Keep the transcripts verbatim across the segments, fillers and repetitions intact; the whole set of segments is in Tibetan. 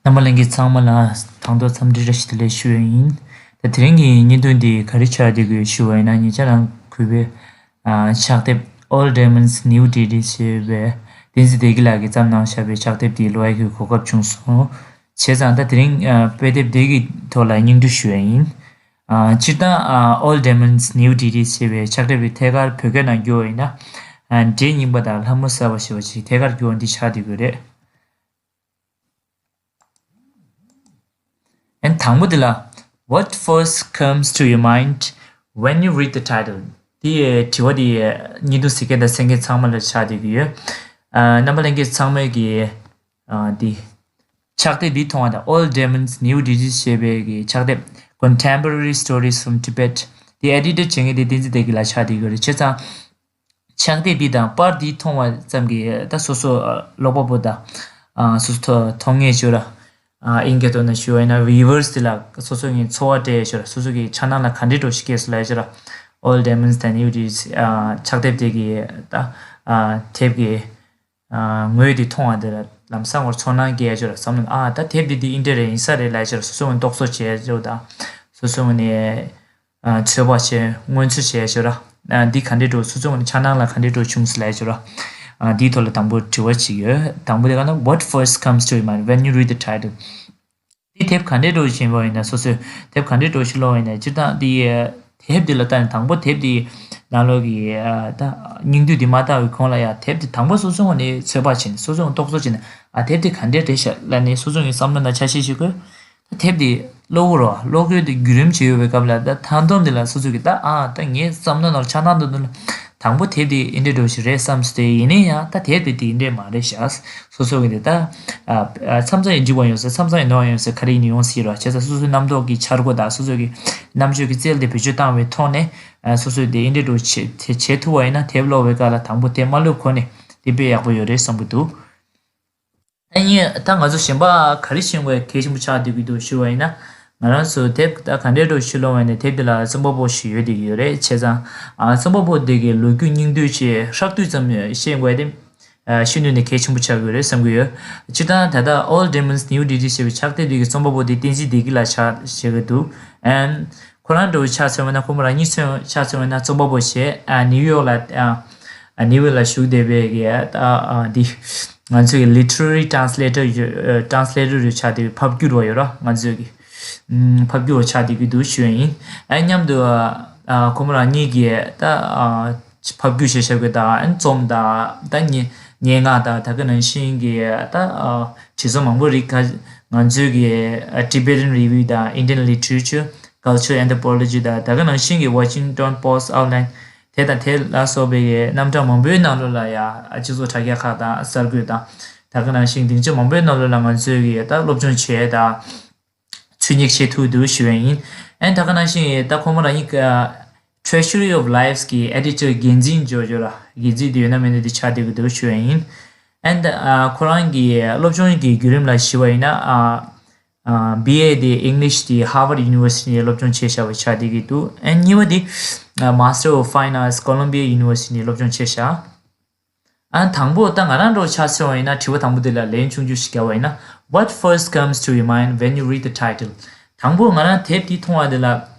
རྣམ་པ་ལྷན་རྒྱས་ཚང་མ་ལ་དང་ཐོག་འཚམས་འདྲི་བཀྲ་ཤིས་བདེ་ལེགས་ཞུ་ཡས་ཡིན། ད་དེ་རིང་གི་བརྙན་ཐུང་འདི་ག་རེ་ཆགས་བསྡད་ཀྱི་ཡོད་ཞུ་བ་ཡིན་ན། ཉེ་ཆར་རང་གུས་པས་ཨ་ཕྱག་དེབ་Old Diamonds New Treasures ཞེས་པའི་བསྟན་འཛིན་བདེ་སྐྱིད་ལགས་ཀྱིས་བརྩམས་གནང་བཞག་པའི་ཕྱག་དེབ་འདི་ཀློག་ཡས་ཀྱི་གོ་སྐབས་བྱུང་སོང་། བྱས་ཙང་ད་དེ་རིང་ཨ་དཔེ་དེབ་འདི་གི་ཐོག་ལ་སྙིང་བསྡུས་ཞུ་ཡས་ཡིན། ཨ་སྤྱིར་བཏང་ཨ་Old Diamonds New Treasures ཞེས་པའི་ཕྱག་དེབ་དེ་ཐད་ཀར་བོད་སྐད་ནང་བསྒྱུར་བ་ཡིན་ན། ཨ་འདྲེ་རྙིང་པ་དང་ལྷ་མོ་གསར་པ་ཞེས་པ་ཞིག་ཐད་ཀར་བསྒྱུར་བ་འདི་ཆགས་བསྡད་ཀྱི་ཡོད་རེད། ཨན་དང་པོ་དེ་ལ། What first comes to your mind when you read the title? དེ་ཡི་དྲི་བ་དེ་ཡི་བརྙན་ཐུང་གཟིགས་མཁན་དང་གསན་མཁན་ཚང་མ་ལ་ཆགས་བསྡད་ཀྱི་ཡོད། ཨ་རྣམ་པ་ལྷན་རྒྱས་ཚང་མས་ཀྱི་ཨ་འདི་ཕྱག་དེབ་འདི་མཐོང་བ་དང་། Old Diamonds New Treasures ཞེས་པའི་གི་ཕྱག་དེབ། Contemporary Stories from Tibet. དེ་ཨེ་ཌི་ཊར་བྱེད་མཁན་དེ་བསྟན་འཛིན་བདེ་སྐྱིད་ལགས་ཆགས་བསྡད་ཀྱི་ཡོད་རེད། བྱས་ཙང་། ཕྱག་དེབ་འདི་དང་པར་འདི་མཐོང་བ་ཙམ་གྱིས་ད་སོ་སོ་ཨ་ཀློག་པ་པོ་དང་། ཨ་སོ་སོ་མཐོང་མཐོང་ངེས་ཤོས་ར། ཨ་ཨིན་སྐད་ཐོག་ནས་ཞུ་བ་ཡིན་ན། viewers དེ་ལ་སོ་སོ་གི་ཚོར་བ་སྤྲད་ཤོས་ར། སོ་སོ་གི་འཆར་སྣང་ལ་ག་འདྲའི་འདྲ་ཞིག་སྐྱེས་སོང་ལབ་ཤོས་ར། Old Diamonds and New Treasures ཨ་ཕྱག་དེབ་དེ་གི་ད་ཨ་དེབ་གི་ཨ་ངོས་དེ་མཐོང་བ་དེ་ལ་ལམ་སང་ངོར་ཚོར་སྣང་སྐྱེས་ཤོས་ར། བསམ་བློ་ཨ་ད་དེབ་འདི་འདི་ཨིན་འདྲ་རེད། ཡིན་ས་རེད་ལབ་ཤོས་ར། སོ་སོ་ངོས་རྟོག་བཟོ་བྱས་ཤོས་དང་། སོ་སོ་ངོས་ནས། ཨ་ཚོད་དཔག་བྱས། སྔོན་ཚོད་བྱས་ཤོས་ར། ཨ་འདི་ག་འདྲའི་འདྲ་སོ་སོ་ངོས་ནས་འཆར་སྣང་ལ་ག་འདྲའི་འདྲ་བྱུང་སོང་ལབ་ཤོས་ར། ཨ་འདིའི་ཐོག་ལ་དང་པོ་དྲི་བ་ཅིག་ཡོད། དང་པོ་དེ་ག་ན། What first comes to your mind when you read the title? འདི་དེབ་ག་འདྲའི་འདྲ་ཞིག་ཡིན་པ་ཡིན་ན། སོ་སོས་དེབ་ག་འདྲའི་འདྲ་ཞིག་ཀློག་པ་ཡིན་ན། སྤྱིར་བཏང་འདི་དེབ་འདི་ལ་ལྟ་ནས་དང་པོ་དེབ་འདི་ནང་ལོགས་ཀྱི་ཨ་ད་སྙིང་བསྡུས་འདི་མ་བལྟ་བའི་གོང་ལ་ཡ་དེབ་འདི་དང་པོ་སོ་སོ་ངོས་ནས་ཚོད་དཔག་བྱས་ནས། སོ་སོ་ངོས་རྟོག་བཟོ་བྱས་ནས། ཨ་དེབ་འདི་ག་འདྲའི་རེད་ཤག་ལབ་ནས་སོ་སོ་ངོས་བསམ་བློ་ནང་ཆ་ཤས་ཤིག་དགོས། དེབ་འདི་ཀློག་གི་རོ། ཀློག་དགོས་དེ་བརྒྱུད་རིམ་ཅིག་ཡོད་པའི་སྐབས་ལ། ད་མཐའ་སྡོམ་འདི་ལ་སོ་སོ་གིས་ད་ཨ་ད་ངའི་བསམ་བློ་ནང་ལ་འཆར་སྣང་འདུག་འདུག་ལ། དང་པོ་དེབ་འདི་འདི་འདྲའི་འདྲ་ཞིག་རེད་བསམ་སོང་སྟེ། ཡིན་ན་ཡང་ད་དེབ་འདི་འདི་འདྲ་མ་རེད་ཤག། སོ་སོ་གིས་འདི་ད་ཨ་ཨ་མཚམས་མཚམས་ཡིན་འགྲིག་པ་ཡོང་ས། མཚམས་མཚམས་ཡིན་འགྲིག་པ་ཡོང་ས། ག་རེ་ཡིན་ཡོང་སྲིད་རོ། བྱས་ཙང་སོ་སོའི་རྣམ་རྟོག་གི་འཆར་སྒོ་དང་། སོ་སོ་གི་རྣམ་དཔྱོད་ཀྱི་རྩལ་དེ་བེད་སྤྱོད་བཏང་བའི་ཐོག་ནས། ཨ་སོ་སོས་དེ་འདི་འདྲའི་འདྲ་ཞིག་བྱེད་བྱེད་ཐུབ་པ་ཡིན་ན། དེབ་ཀློག་པའི་སྐབས་ལ་དང་པོ་དེབ་མ་ཀློག་གོང་ནས་དེ་དཔེ་ཡག་པོ་ཡོད་རེད་བསམ་གྱི་འདུག། ད་ཡིན། ད་ང་ཚོ་གཞན་པ་ག་རེ་ཤེས་དགོས་གལ་ཆེན་པོ་ཆགས་བསྡད་ཀྱི་འདུག་ཞུ་བ་ཡིན་ན། ང་རང་ཚོ་དེབ་ད་ག་འདྲའི་འདྲ་ཞིག་ཀློག་པ་ཡིན་ན། དེབ་འདི་ལ་རྩོམ་པ་པོ་ཞིག་ཡོད་བསྡད་ཀྱི་ཡོད་རེད། བྱས་ཙང་ཨ་རྩོམ་པ་པོ་དེ་གི་ལོ་རྒྱུས་སྙིང་བསྡུས་ཅིག་ཧྲག་བསྡུས་ཙམ་ཤེས་དགོས་དེ། ཨ་ཤེས་ནུས་ནི་གལ་ཆེན་པོ་ཆགས་ཀྱི་ཡོད་རེད་བསམ་གྱི་ཡོད། སྤྱིར་བཏང་ད་ལྟ་Old Diamonds New Treasures ཞེས་པའི་ཕྱག་དེབ་དེ་གི་རྩོམ་པ་པོ་དེ་བསྟན་འཛིན་བདེ་སྐྱིད་ལགས་ཆགས་བཞག་གི་འདུག། ཨན། ཁོ་རང་འདྲ་བོ་ཆ་མཚོན་པ་ན། ཁོ་མོ་རང་ཉིད་མཚོན་ཆ་མཚོན་པ་ན་རྩོམ་པ་པོ་བྱས། ཨ་ནིའུ་ཡོག་ལ་ཨ་ནིའུ་ཡོག་ལ་བཞུགས་བསྡད་པའི་གི་ཨ་ཨ་འདི་ང་ཚོའི་གི་ལི་ཊི་རེ་རི་ཊན་སི་ལེ་ཊར་ཡོད། ཊན་སི་ལེ་ཊར་ཡོད་ཆགས་བསྡད་པའི་ཕབ་བསྒྱུར་བ་ཡོད་ར། ང་ཚོའི་གི་ཨམ་ཕབ་བསྒྱུར་བ་ཆགས་བསྡད་ཀྱི་འདུག་ཞུ་ཡ་ཡིན། ཨ་མཉམ་དུ་ཨ་ཁོ་མོ་རང་ཉིད་ཀྱིས་ད་ཨ་ཕབ་བསྒྱུར་བྱས་བཞག་པའི་ད་ཨ་རྩོམ་དང་། ད་སྙན་སྙན་ངག་དང་། ད་ག་ནང་བཞིན་གྱི་ད་ཨ་བྲིས་རྩོམ་མང་པོ་རིགས་ཁ་ང་ཚོའི་གི་ཨ་Tibetan Review དང་། Indian Literature, Culture, Anthropology དང་། ད་ག་ནང་བཞིན་གྱི་Washington Post Outline དེ་དང་དེ་ལ་སོགས་པའི་གི་རྣམ་གྲངས་མང་པོའི་ནང་ལོགས་ལ་ཡ་སྤྱི་ཚོགས་དྲ་རྒྱ་ཁག་དང་གསར་འགོད་དང་། ད་ག་ནང་བཞིན་སྡིངས་ཆ་མང་པོའི་ནང་ལོགས་ལ་ང་ཚོའི་གི་ད་སློབ་སྦྱོང་བྱས་དང་། འཚོལ་སྙེག་བྱེད་ཐུབ་འདུག་ཞུ་བ་ཡིན། ཨན་ད་ག་ནང་བཞིན་ད་ཁོ་མོ་རང་ཉིད་ཀྱི་Treasury of Lives གི་ཨེ་ཌི་ཊར་འགན་འཛིན་ཇོ་ཇོ་ལ། འགན་འཛིན་དེ་ཡོད་ན་མེད་ན་དེ་ཆགས་བསྡད་ཀྱི་འདུག་ཞུ་བ་ཡིན། ཨན་ད་ཁོ་རང་གི་སློབ་སྦྱོང་གི་བརྒྱུད་རིམ་ལ་ཞུ་བ་ཡིན་ན། ཨ་ཨ་བི་ཨེ་དེ་English དེ་Harvard University ནས་སློབ་སྦྱོང་བྱས་བཞག་པ་ཆགས་བསྡད་ཀྱི་འདུག། ཨན་གཉིས་པ་དེ་ཨ་Master of Fine Arts Columbia University ནས་སློབ་སྦྱོང་བྱས་བཞག། ཨ་དང་པོ་ད་ང་རང་འདྲ་བོ་ཆ་མཚོན་པ་ཡིན་ན། དྲི་བ་དང་པོ་དེ་ལ་ལན་ཆུང་ཆུང་ཞིག་རྒྱག་པ་ཡིན་ན། What first comes to your mind when you read the title? དང་པོ་ང་རང་དེབ་འདི་མཐོང་བ་དེ་ལ།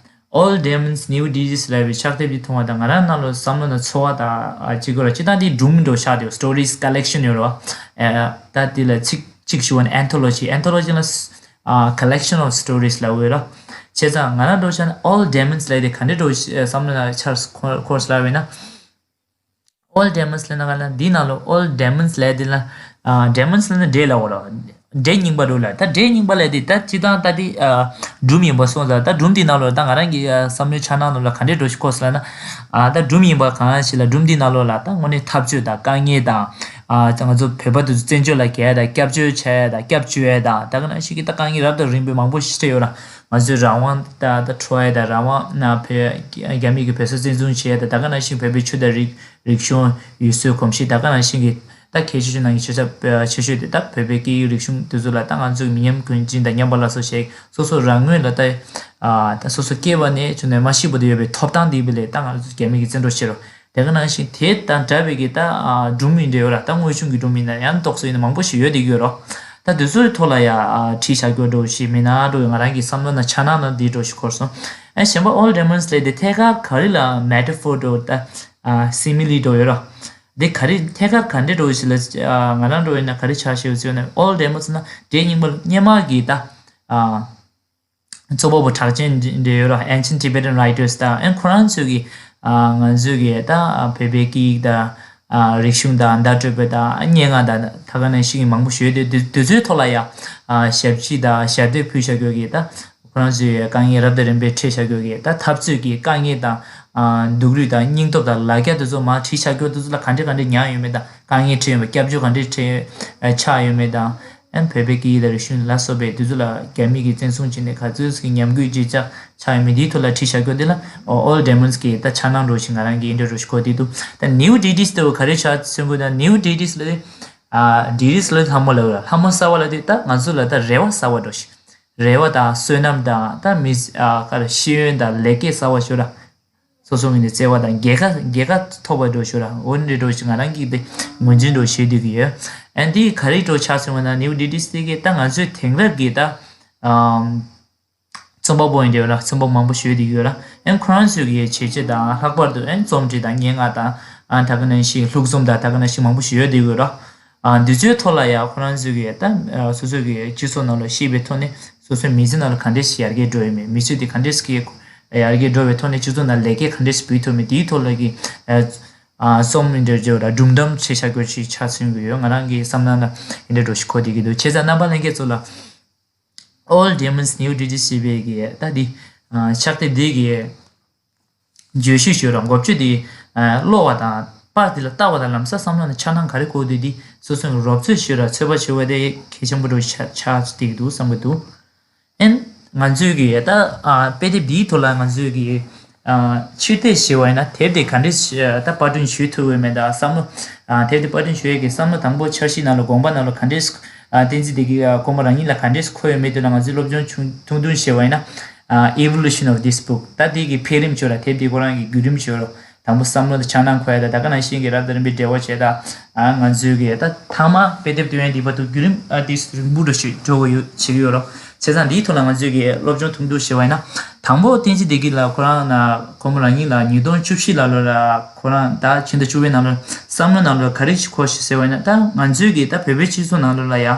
Old Diamonds, New Treasures ལབ་པའི་ཕྱག་དེབ་འདི་མཐོང་བ་དང་། ང་རང་ནང་ལོགས་བསམ་བློ་ནང་ཚོར་བ་དང་ཨ་ཅིག་གོ་ར། སྤྱིར་བཏང་འདི་སྒྲུང་འདྲ་བོ་ཆགས་བསྡད་ཡོད། Stories collection ཡོད་རེད་བ། ཨ་ད་འདི་ལ་ཚིག་གཅིག་ཞུ་བ་ན་anthology. Anthology ལ་ཨ་collection of stories ལབ་ཡོད་རེད། བྱས་ཙང་ང་རང་འདྲ་བོ་ཆ་ན་Old Diamonds ལབ་དེ་ག་འདྲ་འདྲ་བོ་བསམ་བློ་ནང་འཆར་འཁོར་འཁོར་ལབ་ཡིན་ན། Old Diamonds ལབ་ན་ག་ལ་འདི་ནང་ལོགས། Old Diamonds ལབ་དེ་ལ་ཨ་Diamonds ལབ་ན་འདྲེ་ལབ་དགོས་རེད། འདྲེ་རྙིང་པ་རེད་ལ། ད་འདྲེ་རྙིང་པ་ལབ་དེ་ད་སྤྱིར་བཏང་ད་དེ་ཨ་སྒྲུང་ཡིན་པ་སོང་ཙང་། ད་སྒྲུང་འདི་ནང་ལོགས་ད་ང་རང་གི་ཨ་བསམ་བློའི་འཆར་སྣང་ནང་ལ་ག་འདྲའི་འདྲ་བོ་ཞིག་འཁོར་སོང་ལབ་ན། ཨ་ད་སྒྲུང་ཡིན་པ་གང་ཞིག་ལ། སྒྲུང་འདི་ནང་ལོགས་ལ་ད་དངོས་གནས་འཐབ་རྩོད་དང་དཀའ་ངལ་དང་། ཨ་ད་ང་ཚོ་བོད་པ་དེ་ཚོ་བཙན་བྱོལ་ལ་གྱེས་དང་། སྐྱབས་བཅོལ་བྱས་དང་། སྐྱབས་བཅོལ་དང་། ད་ག་ནང་བཞིན་གྱི་ད་དཀའ་ངལ་རབ་དང་རིམ་པ་མང་པོ་ཞིག་འཕྲད་ཡོད་ར། ང་ཚོའི་རང་དབང་ད་ད་འཕྲོག་ཡས་དང་། རང་དབང་ན་བོད་རྒྱ་མི་གིས་བོད་ས་བཙན་བཟུང་བྱས་དང་། ད་ག་ནང་བཞིན་བོད་པའི་ཆོས་དང་རིག་རིག་གཞུང་། ཡུལ་སྲོལ་གོམས་གཤིས། ད་ག་ནང་བཞིན་གྱི་ད་གལ་ཆེ་ཤོས་ནང་གི་ཆོས་ཆ་ཆེ་ཤོས་དེ་ད་བོད་པའི་སྐད་ཡིག་རིག་གཞུང་དེ་ཚོ་ལ་ད་ང་ཚོའི་མི་ཉམས་རྒུད་འཛིན་དང་ཉམས་པ་སླར་གསོ་བྱས། སོ་སོ་རང་ངོས་ལ་ད་ཨ་ད་སོ་སོ་སྐྱེས་པ་ནས་བྱུང་ནས་མ་ཤི་བར་དུ་ཡོད་པའི་ཐོབ་ཐང་དེ་བས་ལས་ད་ང་ཚོ་རྒྱ་མི་གིས་བཙན་འཕྲོག་བྱེད་རོགས། དེ་ག་ནང་བཞིན་དེ་དང་འདྲ་བའི་གི་ད་ཨ་སྒྲུང་མི་འདྲ་ཡོད་ར། ད་དངོས་བྱུང་གི་སྒྲུང་མིན་ན་ཡང་རྟོགས་སོ་ཡིན་ན་མང་པོ་ཞིག་ཡོད་བསྡད་ཀྱི་ཡོད་རོ། ད་དེ་ཚོའི་ཐོག་ལ་ཡ་ཨ་བྲིས་བཞག་རྒྱུ་འདྲ་ཞིག་མིན་ན་འདྲ། ང་རང་གི་བསམ་བློ་ན་འཆར་སྣང་ན་འདི་འདྲ་ཞིག་འཁོར་སོང་། ཨ་གཞན་པ་Old Demons ལབ་དེ་ཐད་ཀར་ག་རེ་ལ་metaphor འདྲ་ད་ཨ་simile འདྲ་ཡོད་ར། འདི་ག་རེ་ཐད་ཀར་ག་འདྲ་འདྲ་ཞིག་ལ་ཨ་ང་རང་འདྲ་ཡིན་ན་ག་རེ་ཆགས་ཤེས་ཟེར་ན། Old Demons ན་འདྲེ་རྙིང་པ་སྔོན་མ་གི་ད་ཨ་རྩོམ་པ་པོ་གྲགས་ཅན་འདྲ་ཡོད་ར། Ancient Tibetan Writers དང་ཨ་ཁོ་རང་ཚོས་ཀྱི་ཨ་ང་ཚོས་ཀྱི་ད་ཨ་བོད་པའི་སྐད་ཡིག་དང་ཨ་རིག་གཞུང་དང་བརྡ་སྤྲོད་པ་དང་ཨ་སྙན་ངག་དང་ད་ག་ནང་བཞིན་གྱི་མང་པོ་ཞིག་ཡོད་དེ། དེ་དེ་ཚོའི་ཐོག་ལ་ཡང་ཨ་ཞབས་ཕྱི་དང་ཞབས་འདེགས་ཕུལ་བྱ་དགོས་ཀྱི་ད་ཁོ་རང་ཚོའི་དཀའ་ངལ་རབ་དང་རིམ་པས་འཕྲད་བྱ་དགོས་ཀྱི་ད་འཐབ་རྩོད་ཀྱི་དཀའ་ངལ་དང་ཨ་སྡུག་རུས་དང་སྙིང་སྟོབས་དང་ལ་རྒྱ་དེ་ཚོ་མར་བྲིས་བྱ་དགོས། དེ་ཚོ་ལ་ག་འདྲས་ག་འདྲས་མྱངས་ཡོད་མེད་དང་དཀའ་ངལ་འཕྲད་ཡོད་མེད། སྐྱབས་བཅོལ་ག་འདྲས་འཕྲད་ཡོད་ཨ་ཆགས་ཡོད་མེད་དང་། ཨན་བོད་པའི་སྐད་ཡིག་དང་རིག་གཞུང་ལ་སོགས་པའི་དེ་ཚོ་ལ་རྒྱ་མི་གིས་བཙན་བཟུང་བྱས་ནས་ག་ཚོད་ཀྱི་ཉམས་རྒུད་ཅིག་ཆགས་ཆགས་ཡོད་མེད་འདིའི་ཐོག་ལ་བྲིས་བཞག་རྒྱུ་འདི་ལ་Old Demons གི་ད་འཆར་སྣང་འདྲ་ཞིག་ང་རང་གིས་འདི་འདྲ་ཞིག་གོ་བསྡད་འདུག་ད་New Deities དེ་ག་རེ་ཆགས་ཟེར་དགོས་ད། New Deities ལ་ཨ་Deities ལ་ལྷ་མོ་ལབ་ལ་ལྷ་མོ་གསར་བ་ལབ་དུས་ད་ང་ཚོ་ལ་ད་རེ་བ་གསར་བ་འདྲ་ཞིག་རེ་བ་དང་བསོད་ནམས་དང་ད་མི་ཨ་ག་རེ་ཤེས་ཡོན་དང་ལེགས་སྐྱེས་གསར་བ་ཞུ་ར། སོ་སོ་ངོས་ནས་བརྩེ་བ་དང་རྒྱལ་ཁ་རྒྱལ་ཁ་ཐོབ་པ་འདྲ་ཞུ་ར། འོ་འདྲ་འདྲ་ཞིག་ང་རང་གིས་དེ་ངོས་འཛིན་འདྲ་བྱེད་སྡོད་ཀྱི་ཡོད། ཨན་འདི་ག་རེ་འདྲ་ཆགས་སོང་བ་ན་New Deities དེ་གས་ད་ང་ཚོའི་དེང་རབས་ཀྱི་ད་ཨམ་རྩོམ་པ་པོ་ཡིན་འདྲ་ཡོད་ར། རྩོམ་པ་མང་པོ་ཞིག་ཡོད་དེ་ཡོད་ར། ཨན་ཁོ་རང་ཚོའི་གི་བྱས་རྗེས་དང་ལྷག་པར་དུ་ཨན་རྩོམ་བྲིས་དང་སྙན་ངག་དང་ཨན་ད་ག་ནང་བཞིན་ལྷུག་རྩོམ་དང་ད་ག་ནང་བཞིན་མང་པོ་ཞིག་ཡོད་དེ་ཡོད་ར། ཨ་འདི་ཚོའི་ཐོག་ལ་ཡང་ཁོ་རང་ཚོས་ཀྱི་ད་ཨ་སོ་སོའི་གི་སྤྱི་ཚོགས་ནང་ལ་ཤེས་པའི་ཐོག་ནས་སོ་སོའི་མི་ཚེ་ནང་ལ་ག་འདྲས་ཤིག་ཡར་རྒྱས་འགྲོ་ཡོད་མེད། མི་ཚེ་དེ་ག་འདྲས་ཀྱི་ཡར་རྒྱས་འགྲོ་བའི་ཐོག་ནས་སྤྱི་ཚོགས་ནང་ལེགས་སྐྱེས་ག་འདྲས་ཤིག་འབུལ་ཐུབ་མེད། དེའི་ཐོག་ལ་གི་ཨ་ཨ་རྩོམ་འདི་འདྲ་བརྗོད་ར་སྒྲུང་གཏམ་བྱེད་བྱ་དགོས་ཅིག་ཆགས་ཚུལ་གྱི་ཡོད། ང་རང་གི་བསམ་ནང་ལ་འདི་འདྲ་འགྲོ་ཞིག་གོ་བསྡད་ཀྱི་འདུག་བྱས་ཙང་རྣམ་པ་ལྷན་རྒྱས་ཚོ་ལ་Old Demons New Deities ཞེས་པའི་གི་ད་འདི་ཨ་ཕྱག་དེབ་འདི་གི་བརྗོད་གཞི་ཞུ་ར་འགོ་བརྗོད་དེ་ཨ་ཀློག་པ་དང་པར་དེ་ལ་ལྟ་བ་དང་ལམ་སང་བསམ་བློ་ནས་འཆར་སྣང་ག་རེ་འཁོར་འདུག་དེ་སོ་སོའི་རོབ་ཚོད་ཞུ་ར་ཚོད་པ་བྱེད་པ་དེ་གལ་ཆེན་པོ་འདྲ་ཆགས་ཆགས་བསྡད་ཀྱི་འདུག་བསམ་གྱི་འདུག་ཨན་ང་ཚོའི་གི་ད་ཨ་དཔེ་དེབ་འདིའི་ཐོག་ལ་ང་ཚོའི་གི་ཨ་ཕྱིར་བལྟས་བྱས་པ་ཡིན་ན་དེབ་དེ་ག་འདྲས་ད་པར་སྐྲུན་ཞུ་ཐུབ་ཡོད་མེད་དང་བསམ་བློ་ཨ་དེབ་དེ་པར་སྐྲུན་ཞུ་ཡས་ཀྱི་བསམ་བློ་དང་པོ་འཆར་གཞི་ནང་ལ་དགོངས་པ་ནང་ལ་ག་འདྲས་ཨ་བསྟན་འཛིན་བདེ་སྐྱིད་ཨ་ཁོ་མོ་རང་ཉིད་ལ་ག་འདྲས་འཁོར་ཡོད་མེད་དེ་ལ་ང་ཚོས་སློབ་སྦྱོང་ཆུང་ཐུང་ཐུང་བྱས་པ་ཡིན་ན་ཨ་Evolution of this book ད་དེ་གི་འཕེལ་རིམ་ཅིག་ཡོད་ར། དེབ་དེ་ཁོ་རང་གི་བརྒྱུད་རིམ་ཅིག་ཡོད་ར། དང་པོ་བསམ་བློ་དང་འཆར་སྣང་འཁོར་ཡ་དང་ད་ག་ནང་བཞིན་གྱི་རབ་དང་རིམ་པའི་འབྲེལ་བ་བྱས་དང་ཨ་ང་ཚོའི་གི་ད་ཐ་མ་དཔེ་དེབ་བཏོན་ཡ་འདི་བར་དུ་བརྒྱུད་རིམ་ཨ་དེ་རིང་པོ་འདྲ་ཞིག་འགྲོ་གི་ཡོད་བྱེད་ཀྱི་ཡོད་རོ། བྱས་ཙང་འདིའི་ཐོག་ལ་ང་ཚོའི་གི་སློབ་སྦྱོང་ཐུང་ཐུང་བྱས་པ་ཡིན་ན་དང་པོ་བསྟན་འཛིན་བདེ་སྐྱིད་ལགས་ཁོ་རང་ན་ཁོ་མོ་རང་ཉིད་ལ་ཉིས་སྟོང་བཅུ་བཞི་ལ་ལོ་ལ་ཁོ་རང་ད་ཕྱི་ཟླ་བཅུ་པའི་ནང་ལ་བསམ་བློ་ནང་ལ་ག་རེ་ཞིག་འཁོར་ཞིག་ཟེར་བ་ཡིན་ན་ད་ང་ཚོའི་གི་ད་བོད་པའི་སྤྱི་ཚོགས་ནང་ལོ་ལ་ཡ།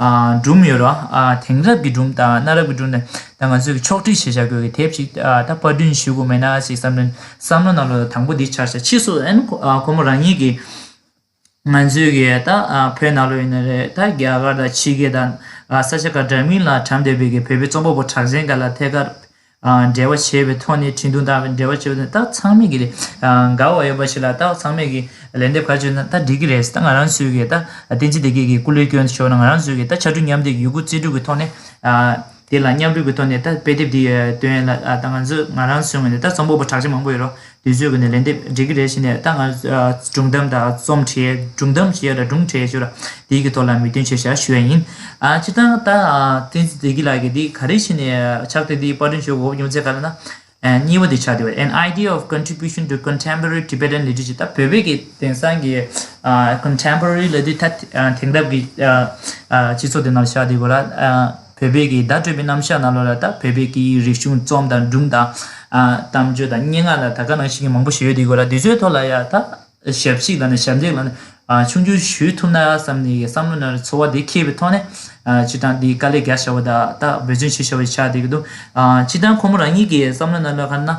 ཨ་སྒྲུང་ཡོད་ར། ཨ་དེང་རབས་ཀྱི་སྒྲུང་དང་གནའ་རབས་ཀྱི་སྒྲུང་དང་ད་ང་ཚོས་ཀྱི་ཕྱོགས་སྒྲིག་བྱེད་བྱ་དགོས་ཀྱི་དེབ་ཅིག་ཨ་ད་པར་སྐྲུན་ཞུ་དགོས་མེད་ན་ཞིག་བསམ་བློ་བསམ་བློ་ནང་ལ་དང་པོ་འདི་འཆར་བྱ་ཕྱིས་སུ་ཨན་ཁོ་ཨ་ཁོ་མོ་རང་ཉིད་ཀྱིས་ང་ཚོས་ཀྱི་ད་ཨ་བོད་ནང་ལ་ཡིན་ན་རེད་ད་རྒྱ་གར་དང་ཕྱི་རྒྱལ་དང་ཨ་ས་ཆ་ཁག་འདྲ་མིན་ལ་གྲམ་བསྡད་པའི་གི་བོད་པའི་རྩོམ་པ་པོ་གྲགས་ཅན་འགའ་ལ་ཐད་ཀར་ཨ་འབྲེལ་བ་བྱས་པའི་ཐོག་ནས་འཕྲིན་ཐུང་དང་འབྲེལ་བ་བྱས་པའི་ཐོག་ནས་ད་ཚང་མས་ཀྱི་ཨ་དགའ་བ་ཡོད་པ་ཞིག་ལ་ད་ཚང་མས་ཀྱི་ལན་འདེབས་ག་ཚོད་ན་ད་འགྲིག་གི་རེད། ད་ང་རང་ཚོའི་གི་ད་བསྟན་འཛིན་བདེ་སྐྱིད་ཀྱི་སྐུ་ལུས་སྐྱོན་ཤོར་ན་ང་རང་ཚོའི་གི་ད་ཕྱར་གྲུ་མཉམ་འདེགས་ཡོད་རྒུ་རྩལ་སྤྲུགས་ཀྱི་ཐོག་ནས་ཨ་དེ་ལ་མཉམ་རུབ་ཀྱི་ཐོག་ནས་ད་དཔེ་དེབ་འདི་སྟོན་ལ་ཨ་ད་ང་ཚོ་ང་རང་ཚོའི་ངོས་ནས་ད་རྩོམ་པ་པོ་གྲགས་ཅན་མང་པོ་ཡོད་རོགས། དུས་ཚོད་ཀྱི་ནས་ལན་འདེབས་འགྲིག་གི་རེད་ཟེར་ནས་ད་ང་ཨ་སྒྲུང་གཏམ་དང་རྩོམ་བྲིས་སྒྲུང་གཏམ་བྱས་ཡ་ལ་སྒྲུང་བྲིས་ཞུ་ར་དེའི་གི་ཐོག་ལ་མོས་མཐུན་བྱས་བཞག་ཞུ་ཡ་ཡིན། ཨ་སྤྱིར་བཏང་ད་ཨ་བསྟན་འཛིན་བདེ་སྐྱིད་ལགས་ཀྱིས་འདི་ག་རེ་བྱས་ནས་ཕྱག་དེབ་འདི་པར་སྐྲུན་ཞུ་དགོས་པ་རྒྱུ་མཚན་ག་རེ་ན། ཨ་གཉིས་པ་དེ་ཆགས་བསྡད་པ་An Idea of Contribution to Contemporary Tibetan Literature ད་བོད་པའི་གི་དེང་སང་གི་ཨ་contemporary ལབ་དུས་ད་ཨ་དེང་རབས་ཀྱི་ཨ་ཨ་སྤྱི་ཚོགས་དེ་ནང་ལ་ཆགས་བསྡད་དགོས་ར། ཨ་བོད་པའི་གི་བརྡ་སྤྲོད་པའི་རྣམ་གཞག་ནང་ལོགས་ལ་ད་བོད་པའི་གི་རིག་གཞུང་རྩོམ་དང་སྒྲུང་དང་ཨ་གཏམ་བརྗོད་དང་སྙན་ངག་ལ་ད་ག་ནང་བཞིན་གྱི་མང་པོ་ཞིག་ཡོད་བསྡད་དགོས་ར། དེ་ཚོའི་ཐོག་ལ་ཡ་ད་ཞབས་ཕྱི་ལ་ནི་ཞབས་འདེགས་ལ་ནི་ཨ་ཆུང་ཆུང་ཞུས་ཐུབ་ན་བསམ་ནས་བསམ་བློ་ནང་ལ་ཚོར་བ་དེ་འཁྱེར་བའི་ཐོག་ནས་ཨ་སྤྱིར་བཏང་འདི་དཀའ་ལས་རྒྱག་བྱ་བ་དང་ད་འབད་བརྩོན་བྱེད་བྱ་བ་ཆགས་བསྡད་ཀྱི་འདུག་ཨ་སྤྱིར་བཏང་ཁོ་མོ་རང་ཉིད་ཀྱི་བསམ་བློ་ནང་ལ་ག་རེ་ན།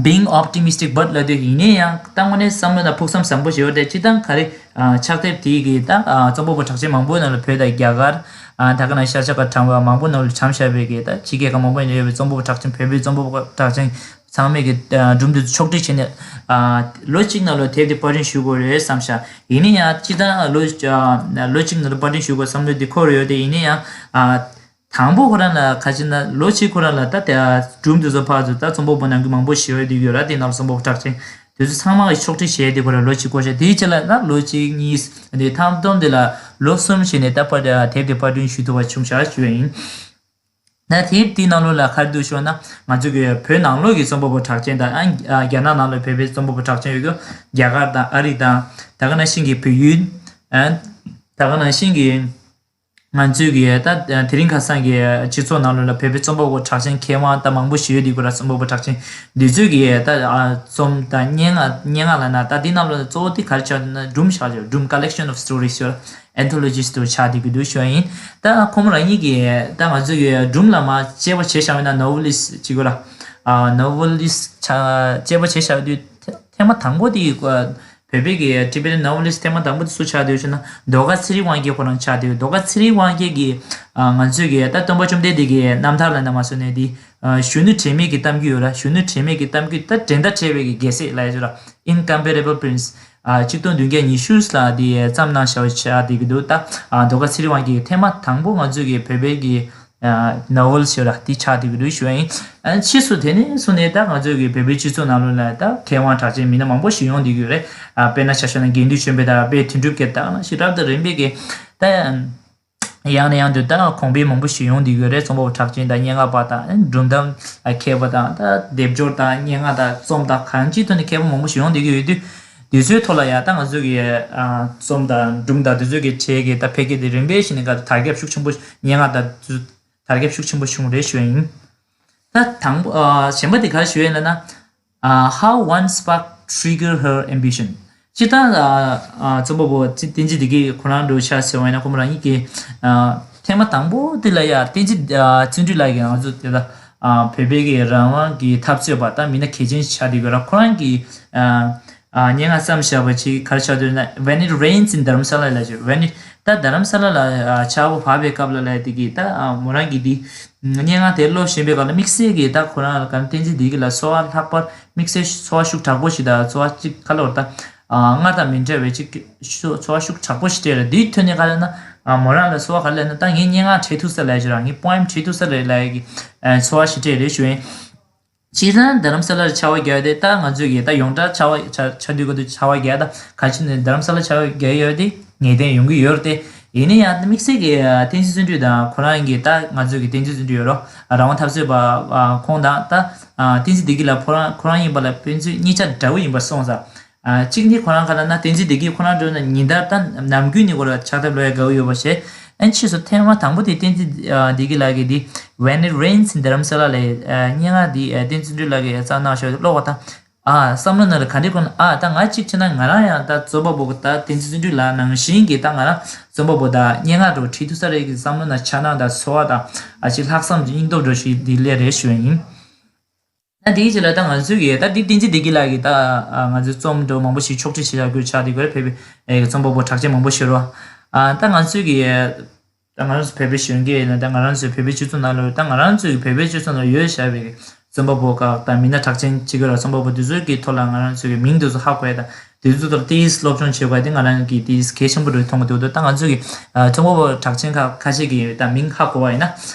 Being optimistic but ལབ་དུས་ཡིན་ནའི་ཡང་ད་དངོས་གནས་བསམ་བློ་ནང་ཕུགས་བསམ་བཟང་པོ་ཞིག་ཡོད་དེ་སྤྱིར་བཏང་ག་རེ་ཨ་ཕྱག་དེབ་དེའི་གི་ད་ཨ་རྩོམ་པ་པོ་གྲགས་ཅན་མང་པོའི་ནང་ལ་བོད་དང་རྒྱ་གར་ཨ་ད་ག་ནང་ཤར་ཕྱོགས་ཁག་གྲངས་པ་མང་པོ་ནང་ལ་གྲམ་བཞག་པའི་གི་ད་ཕྱི་རྒྱལ་ཁག་མང་པོ་ནང་ཡོད་པའི་རྩོམ་པ་པོ་གྲགས་ཅན་བོད་པའི་རྩོམ་པ་པོ་གྲགས་ཅན་ཚང་མས་གི་ཨ་སྒྲུང་དེ་ཚོ་ཕྱོགས་སྒྲིག་བྱས་ནས་ཨ་ལོ་གཅིག་ནང་ལ་དེབ་དེ་པར་སྐྲུན་ཞུ་དགོས་རེད་བསམ་ཤག་ཡིན་ནའི་ཡང་སྤྱིར་བཏང་ལོ་ཨ་ལོ་གཅིག་ནང་ལ་པར་སྐྲུན་ཞུ་དགོས་བསམ་བློ་དེ་འཁོར་ཡོད་དེ་ཡིན་ནའི་ཡང་ཨ། དང་པོ་ཁོ་རང་ལ་ག་ཅི་ན་ལོ་གཅིག་ཁོ་རང་ལ་ད་དེ་སྒྲུང་དེ་ཚོ་ཕར་ཚུར་ད་རྩོམ་པ་པོ་ནང་ཁུལ་མང་པོ་ཞིག་ཡོད་དེ་ཡོད་ར། དེ་ནང་ལ་རྩོམ་པ་པོ་གྲགས་ཅན་དེ་ཚོ་ཚང་མ་གི་ཕྱོགས་སྒྲིག་བྱས་དེ་ཁོ་རང་ལོ་གཅིག་བསྐོར་ཤག་དེའི་རྗེས་ལ་ད་ལོ་གཅིག་གཉིས་དེ་ཐམ་སྟོང་དེ་ལ་ལོ་གསུམ་བྱས་ནས་ད་པར་དེབ་དེ་པར་སྐྲུན་ཞུ་ཐུབ་པ་བྱུང་ཤག་ཞུ་ཡ་ཡིན། ད་དེབ་དེའི་ནང་ལོགས་ལ་ག་རེ་འདུག་ཞུ་ན་ང་ཚོ་གི་བོད་ནང་ལོགས་ཀྱི་རྩོམ་པ་པོ་གྲགས་ཅན་དང་ཨ་རྒྱ་ནག་ནང་ལ་བོད་པའི་རྩོམ་པ་པོ་གྲགས་ཅན་ཡོད་རྒྱུ་རྒྱ་གར་དང་ཨ་རི་དང་ད་ག་ནང་བཞིན་གྱི་བལ་ཡུལ་ཨ་ད་ག་ནང་བཞིན་གྱི། ང་ཚོའི་གི་ད་དེ་རིང་ཁ་སང་གི་སྤྱི་ཚོགས་ནང་ལོགས་ལ་བོད་པའི་རྩོམ་པ་པོ་གྲགས་ཅན་མཁས་དབང་ད་མང་པོ་ཞིག་ཡོད་འདུག་གི་ར། རྩོམ་པ་པོ་གྲགས་ཅན་འདི་ཚོའི་གི་ད་རྩོམ་ད་སྙན་ངག་སྙན་ངག་ལ་ན་ད་འདི་ནང་ལོགས་གཙོ་བོ་དེ་ག་རེ་ཆགས་འདུག་ན་སྒྲུང་ཆགས་ཡོད། སྒྲུང་collection of stories ཡོད། Anthologies དུ་ཆགས་བསྡད་ཀྱི་འདུག་ཞུ་བ་ཡིན། ད་ཁོ་མོ་རང་ཉིད་ཀྱིས་ད་ང་ཚོའི་གི་སྒྲུང་ལ་མ་དཔྱད་པ་བྱས་བཞག་པ་ཡིན་ན་novelist ཅིག་གོ་ར། novelist ཆ་དཔྱད་པ་བྱས་བཞག་དུས་ཐེ་ཐེངས་མ་དང་པོ་དེ་བོད་པའི་གི་Tibetan novelist ཐེངས་མ་དང་པོ་དེ་སུ་ཆགས་བསྡད་ཡོད་ཟེར་ན་ཟློས་གར་ཚེ་རིང་དབང་རྒྱལ་ཁོ་རང་ཆགས་བསྡད་ཡོད། ཟློས་གར་ཚེ་རིང་དབང་རྒྱལ་གྱིས་ང་ཚོའི་གི་ད་སྟོན་པ་བཅོམ་ལྡན་འདས་ཀྱི་རྣམ་ཐར་ལ་ན་མ་སོ་ནས་དེ་གཞོན་ནུ་དྲན་མེད་ཀྱི་གཏམ་རྒྱུད་ཡོད་ར། གཞོན་ནུ་དྲན་མེད་ཀྱི་གཏམ་རྒྱུད་ད་འགྲན་ཟླ་བྲལ་བའི་གི་རྒྱལ་སྲས་ལ་ཡོད་ར། Incomparable Prince གཅིག་སྟོང་བདུན་བརྒྱ་ཉི་ཤུ་ལ་དེ་བརྩམས་གནང་བཞག་པ་ཆགས་བསྡད་ཀྱི་འདུག་ད་ཟློས་གར་ཚེ་རིང་དབང་རྒྱལ་གྱིས་ཐེངས་མ་དང་པོ་ང་ཚོའི་གི་བོད་པའི་གི novel ཞེས་པ་དེ་ཆགས་བསྡད་ཀྱི་འདུག་ཞུ་བ་ཡིན། ཕྱིས་སུ་དེ་ནས་བཟུང་ནས་ད་ང་ཚོའི་གི་བོད་པའི་སྤྱི་ཚོགས་ནང་ལོགས་ལ་ད་མཁས་དབང་གྲགས་ཅན་མི་སྣ་མང་པོ་ཞིག་ཡོང་བསྡད་ཀྱི་ཡོད་རེད། དཔེར་ན་ཆ་བཞག་ན་དགེ་འདུན་ཆོས་འཕེལ་དང་དཔལ་དོན་གྲུབ་ཀྱི་ད་ནང་བཞིན་རབ་དང་རིམ་པས་ཀྱི་ད་ཡང་ནས་ཡང་དུ་ད་གོང་འཕེལ་མང་པོ་ཞིག་ཡོང་བསྡད་ཀྱི་ཡོད་རེད། རྩོམ་པ་པོ་གྲགས་ཅན་དང་སྙན་ངག་པ་དང་སྒྲུང་གཏམ་མཁས་པ་དང་ད་སྡེབ་སྦྱོར་དང་སྙན་ངག་དང་རྩོམ་དང་གང་ཅིའི་ཐོག་ནས་མཁས་པ་མང་པོ་ཞིག་ཡོང་བསྡད་ཀྱི་ཡོད་དུས། དུས་ཚོད་ཐོག་ལ་ཡང་ད་ང་ཚོའི་གི་རྩོམ་དང་སྒྲུང་དང་དུས་ཚོད་ཀྱི་གྲས་ཀྱི་ད་འཕེལ་རྒྱས་དེ་རིམ་པས་བཞིན་ནས་ག་དར་ཁྱབ་ཤུགས་ཆེན་པོ། སྙན་ངག་དང་དུས་དར་ཁྱབ་ཤུགས་ཆེན་པོ་བྱུང་རེད་ཞུ་ཡ་ཡིན། ད་དང་པོ་ཨ་གཞན་པ་དེ་ག་རེ་ཞུ་ཡ་ཡིན་ལབ་ན། ཨ་How One Spark Trigger Her Ambition། སྤྱིར་བཏང་ཨ་ཨ་རྩོམ་པ་པོ་བསྟན་འཛིན་བདེ་སྐྱིད་ཁོ་རང་འདྲ་བོ་ཆ་བཞག་པ་ཡིན་ན་ཁོ་མོ་རང་ཉིད་ཀྱིས་ཨ་ཐེངས་མ་དང་པོ་དེ་ལ་ཡ་བསྟན་འཛིན་ཨ་བརྩོན་འགྲུས་ལགས་ཀྱིས་ང་ཚོ་དེ་ལ་ཨ་བོད་པའི་གི་རང་དབང་གི་འཐབ་རྩོད་པ་དང་མི་སྣ་གལ་ཆེན་ཞིག་ཆགས་བསྡད་ཡོད་ར། ཁོ་རང་གིས་ཨ་ཨ་སྙན་ངག་བརྩམས་བཞག་པ་ཅིག་ག་རེ་ཆགས་འདུག་ན། When It Rains in Dharamsala ལབ་ཅིག When It ད་རྡ་རམ་ས་ལ་ལ་ཆར་པ་བབས་པའི་སྐབས་ལ་ལས་དེ་གི་ད་མོ་རང་གི་དེ་སྙན་ངག་དེ་ཀློག་བཞིན་པའི་སྐབས་ལ་དམིགས་བསལ་གྱི་ད་ཁོ་རང་ལ་ག་བསྟན་འཛིན་བདེ་སྐྱིད་ལ་ཚོར་བ་ལྷག་པར་དམིགས་བསལ་ཚོར་བ་ཤུགས་དྲག་པོ་ཞིག་དང་ཚོར་བ་ཅིག་ག་ལོར་ད་སྔར་དང་མི་འདྲ་བའི་ཅིག་ཚོར་བ་ཤུགས་དྲག་པོ་ཞིག་སྤྲད་རེད། དེའི་ཐོག་ནས་ག་ལབ་ན་མོ་རང་ལ་ཚོར་བ་ག་ལབ་ན་ད་ངས་སྙན་ངག་བྲིས་ཐུབ་ས་ལས་ཞུ་ར། ངས་པོ་ཨེམ་བྲིས་ཐུབ་ས་རེད་ལབ་ཀྱི་ཚོར་བ་ཞིག་སྤྲད་རེད་ཞུ་ཡིན། སྤྱིར་བཏང་རྡ་རམ་ས་ལར་ཆར་པ་བརྒྱབ་དེ་ད་ང་ཚོས་ཀྱི་ད་ཡོངས་གྲགས་ཆར་པ་ཆར་ཆར་དུས་ག་དུས་ཆར་པ་བརྒྱབ་ད་ག་ཅི་ནས་རྡ་རམ་ས་ལ་ཆར་པ་བརྒྱབ་ཡོད་དེ་ངེས་གཏན་ཡོང་གི་ཡོད་རེད་དེ། ཡིན་ན་ཡང་དམིགས་བསལ་གྱི་བསྟན་འཛིན་བརྩོན་འགྲུས་དང་ཁོ་རང་གི་ད་ང་ཚོས་ཀྱི་བསྟན་འཛིན་བརྩོན་འགྲུས་ཡོད་རོགས་རང་དབང་འཐབ་རྩོད་པ་ཁོང་དང་ད་བསྟན་འཛིན་བདེ་སྐྱིད་ལགས་ཁོ་རང་ཁོ་རང་ཡིན་པ་ལ་ཕན་ཚུན་གཉིས་ཆ་འདྲ་བོ་ཡིན་པ་སོང་ཙང་། གཅིག་ནི་ཁོ་རང་ག་ལ་ན་བསྟན་འཛིན་བདེ་སྐྱིད་ཁོ་རང་འགྲོ་ན་ཉིན་ལྟར་ད་ནམ་རྒྱུན་ནི་ཁོ་ར་ཕྱག་དེབ་ཀློག་ཡ་དགའ་བོ་ཡོད་པ་བྱས། ཨན་ཕྱིས་སུ་ཐེངས་མ་དང་པོ་དེ་བསྟན་འཛིན་བདེ་སྐྱིད་ལགས་ཀྱིས་དེ་When It Rains in Dharamsala ལས་སྙན་ངག་དེ་བསྟན་འཛིན་བརྩོན་འགྲུས་ལགས་ཀྱིས་བརྩམས་གནང་ཞོར་ཀློག་པ་དང་། ཨ་བསམ་བློ་ནང་ལ་ག་འདྲ་ཁོ་ན་ཨ་ད་ང་གཅིག་བྱས་ན་ང་རང་ཡང་ད་རྩོམ་པ་པོ་ད་བསྟན་འཛིན་བརྩོན་འགྲུས་ལགས་ནང་བཞིན་གྱི་ད་ང་རང་རྩོམ་པ་པོ་ད་སྙན་ངག་འགྲོ་བྲིས་ཐུབ་ས་རེད་ཀྱི་བསམ་བློ་ནང་འཆར་སྣང་དང་ཚོར་བ་དང་ཨ་ཅིག་ལྷག་བསམ་གྱི་སྙིང་སྟོབས་འགྲོ་ཞིག་འདི་སླེབས་རེད་ཞུ་བ་ཡིན། ད་དེའི་རྗེས་ལ་ད་ང་ཚོས་ཀྱི་ད་འདི་བསྟན་འཛིན་བདེ་སྐྱིད་ལགས་ཀྱིས་ད་ང་ཚོའི་རྩོམ་འདྲ་མང་པོ་ཞིག་ཕྱོགས་སྒྲིག་བྱེད་བཞག་རྒྱུ་ཆགས་དེ་གོ་རེ་བོད་པའི་རྩོམ་པ་པོ་གྲགས་ཅན་མང་པོ་ཞིག་རོ། ད་ང་ཚོས་ཀྱི་ད་ང་རང་ཚོ་བོད་པའི་གཞོན་སྐྱེས་ཡིན་ན་ད་ང་རང་ཚོའི་བོད་པའི་སྤྱི་ཚོགས་ནང་ལ་ད་ང་རང་ཚོའི་བོད་པའི་སྤྱི་ཚོགས་ནང་ཡོད་བཞག་པའི་རྩོམ་པ་པོ་ཁག་དང་མི་སྣ་གྲགས་ཅན་གཅིག་གི་ར་རྩོམ་པ་པོ་དེ་ཚོའི་གི་ཐོག་ལ་ང་རང་ཚོའི་གི་མིང་དེ་ཚོ་ཧ་གོ་ཡ་དང་དེ་ཚོ་ཐོག་ཏིས་སློབ་སྦྱོང་བྱེད་དགོས་དེ་ང་རང་གི་ཏིས་གལ་ཆེན་པོ་རེད་མཐོང་གི་འདུག་ད་ང་ཚོའི་གི་རྩོམ་པ་པོ་གྲགས་ཅན་ཁག་ཁ་ཤས་ཀྱི་ད་མིང་ཧ་གོ་བ་ཡིན་ན།